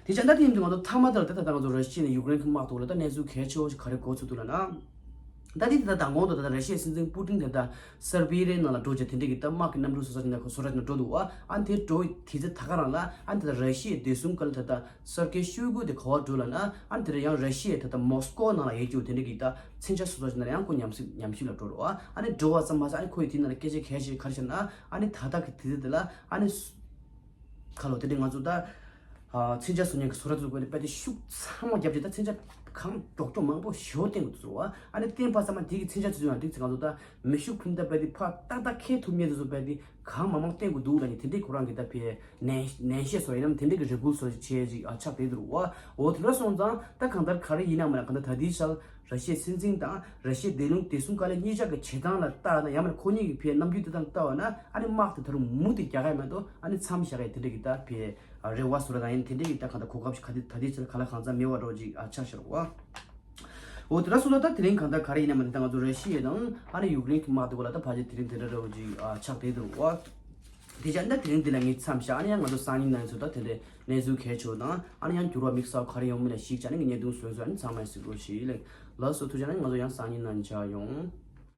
དེ་བྱས་ད་དེ་ཡིན་དུས་ང་ཚོ་མཐའ་མ་དེར་ད་ད་ལྟ་ང་ཚོ་ར་ཤི་ཡ་ནས་ཡུཀ་རེན་གྱི་དམག་ཐོག་ལ་ད་གནས་ཚུལ་གལ་ཆེ་བོ་ཞིག་ག་རེ་གོ་ཚུལ་འདུག་ལབ་ན། ད་དེ་ད་ལྟ་མདང་དགོང་དུ་ད་ལྟ་ར་ཤི་ཡའི་སྲིད་འཛིན་པུ་ཏིན་དེ་ད་སར་བྷི་རའི་ནང་ལ་འགྲོ་བྱས་དེ་འདྲ་གི་ད་དམག་གི་གནམ་གྲུ་སོ་སོ་ཅིག་ནང་ཁོ་སོ་ར་ཅིག་ནང་འགྲོ་འདུག་བ། ཨ་དེ་འགྲོ་དུས་ཚོད་ད་ག་རང་ལ་ཨ་ད་ལྟ་ར་ཤི་ཡའི་བདེ་སྲུང་སྐབས་ལ་ད་ལྟ་གསར་འགོད་ཤོག་གུ་དེ་ག་པར་འགྲོ་ལབ་ན་ཨ་དེ་འདྲ་ཡང་ར་ཤི་ཡའི་ད་ལྟ་མོ་སི་ཀོ་ནང་ལ་ཡོད་རྒྱུ་དེ་འདྲ་གི་ད་མཚོན་ཆ་སོ་སོ་ཅིག་ནང་ལ་ཡང་ཁོ་ཉམས་ཞིབ་ཉམས་ཞིབ་ལ་འགྲོ་རུ་བ། ཨ་ནི་འགྲོ་བ་ཙམ་མ་ཟད་ཨ་ནི་ཁོ་ཡི་དེ་ནང་ལ་སྐད་ཆ་གལ་ཆེ་ག་རེ་བཤད་ན་ཨ་ནི་ད་ལྟ་གི་དུས་ཚོད་དེ་ལ་ཨ་ནི་ཁ་ལོ་དེ་འདྲ་ང་ཚོ་ད་ཨ་མཚོན་ཆ་བཟོ་མཁན་གྱི་བཟོ་གྲྭ་ཚོ་དགོས་ནས་དཔེ་དེ་ཤུགས་ཚང་མ་བརྒྱབ་ཀྱི་ད་མཚོན་ཆ་གང་མགྱོགས་མགྱོགས་མང་པོ་ཞེ་པོ་བཏོན་དགོས་འདུག་ཟེར་བ། ཨ་ནི་བཏོན་པ་ཙམ་མ་དེ་གི་མཚོན་ཆ་ཚོ་ཡང་དེ་ཚོ་ང་ཚོ་ད་མེ་ཤུགས་འཕུར་མདའ་དཔེ་དེ་ཕར་ཏག་ཏག་ཁྱེར་ཐུབ་མཁན་དེ་ཚོ་དཔེ་དེ་གང་མང་མང་བཏོན་དགོས་འདུག་ལབ་ནས་དེ་འདྲའི་ཁོ་རང་གི་ད་དཔེ་ནན་ནན་བཤད་བཟོ་ཡིན་ནམ་དེ་འདྲའི་གི་རེ་སྐུལ་བཟོ་བྱས་ཅིག་ཨ་ཆགས་བསྡད་འདུག་བ། འོ་དེ་འདྲ་སོང་ཙང་ད་གང་ལྟར་ག་རེ་ཡིན་ནམ་ལ་གང་ལྟར་ད་ལྟའི་ཆར་ར་ཤི་ཡའི་སྲིད་འཛིན་དང་ར་ཤི་ཡའི་བདེ་སྲུང་བདེ་སྲུང་བཀའ་བློན་གཉིས་ཆ་གི་བྱེད་སྟངས་ལ་བལྟས་ན་ཡང་མིན་ཁོ་གཉིས་ཀྱི་ཕའི་རྣམ་འགྱུར་དེ་དང་བལྟས་པ་ན་ཨ་ནི་དམག་དེ་ད་རུང་མུ་མཐུད་རྒྱག་གི་མེད་དོ། ཨ་ནི་མཚམས་བཞག་གི་དེ་འདྲ་གི་ད་ཕའི་རེ་བ་བཟོ་འདྲ་དང་ཡིན་དེ་འདྲ་གི་ད་གང་ལྟར་གོ་སྐབས་ཤིག་ག་དེ་ད་ལྟའི་ཆར་ག་ལ་གང་འཚམ་མེད་པ་འདྲ་ཅིག་ཨ་ཆགས་ཤར་བ། འོ་དེ་འདྲ་སོང་ཙང་ད་དེ་རིང་གང་ལྟར་ག་རེ་ཡིན་ན་མ་ནི་ད་ང་ཚོ་ར་ཤི་ཡ་དང་ཨ་ནི་ཡུཀ་རེན་གྱི་དམག་དེ་གོ་ལ་ད་ཕལ་ཆེར་དེ་རིང་དེ་འདྲ་འདྲ་བོ་ཅིག་ཨ་ཆགས་བསྡད་འདུག་བ། དེ་བྱས་ན་དེ་རིང་འདི་ལ་ངས་མཚམས་བཞག་ཨ་ནི་ཡང་ང་ཚོ་སང་ཉིན་གནངས་ཚེ་ད་དེ་འདྲའི་གནས་ཚུལ་གལ་ཆེ་བ་དང་ཨ་ནི་ཡང་འགྱུར་བ་དམིགས་བསལ་ག་རེ་ཡོང་མིན་ལ་གཞིགས་བྱས་ནས་ངས་བརྙན་ཐུང་བཟོས་བཟོས་ཨ་ནི་ཚང་མས་གཟིགས་རོགས་ཞུ་ཡིན། ལགས་སོ་ཐུགས་རྗེ་གནང་། ང་ཚོ་ཡང་སང་ཉིན་གནངས་མཇལ་ཡོང་།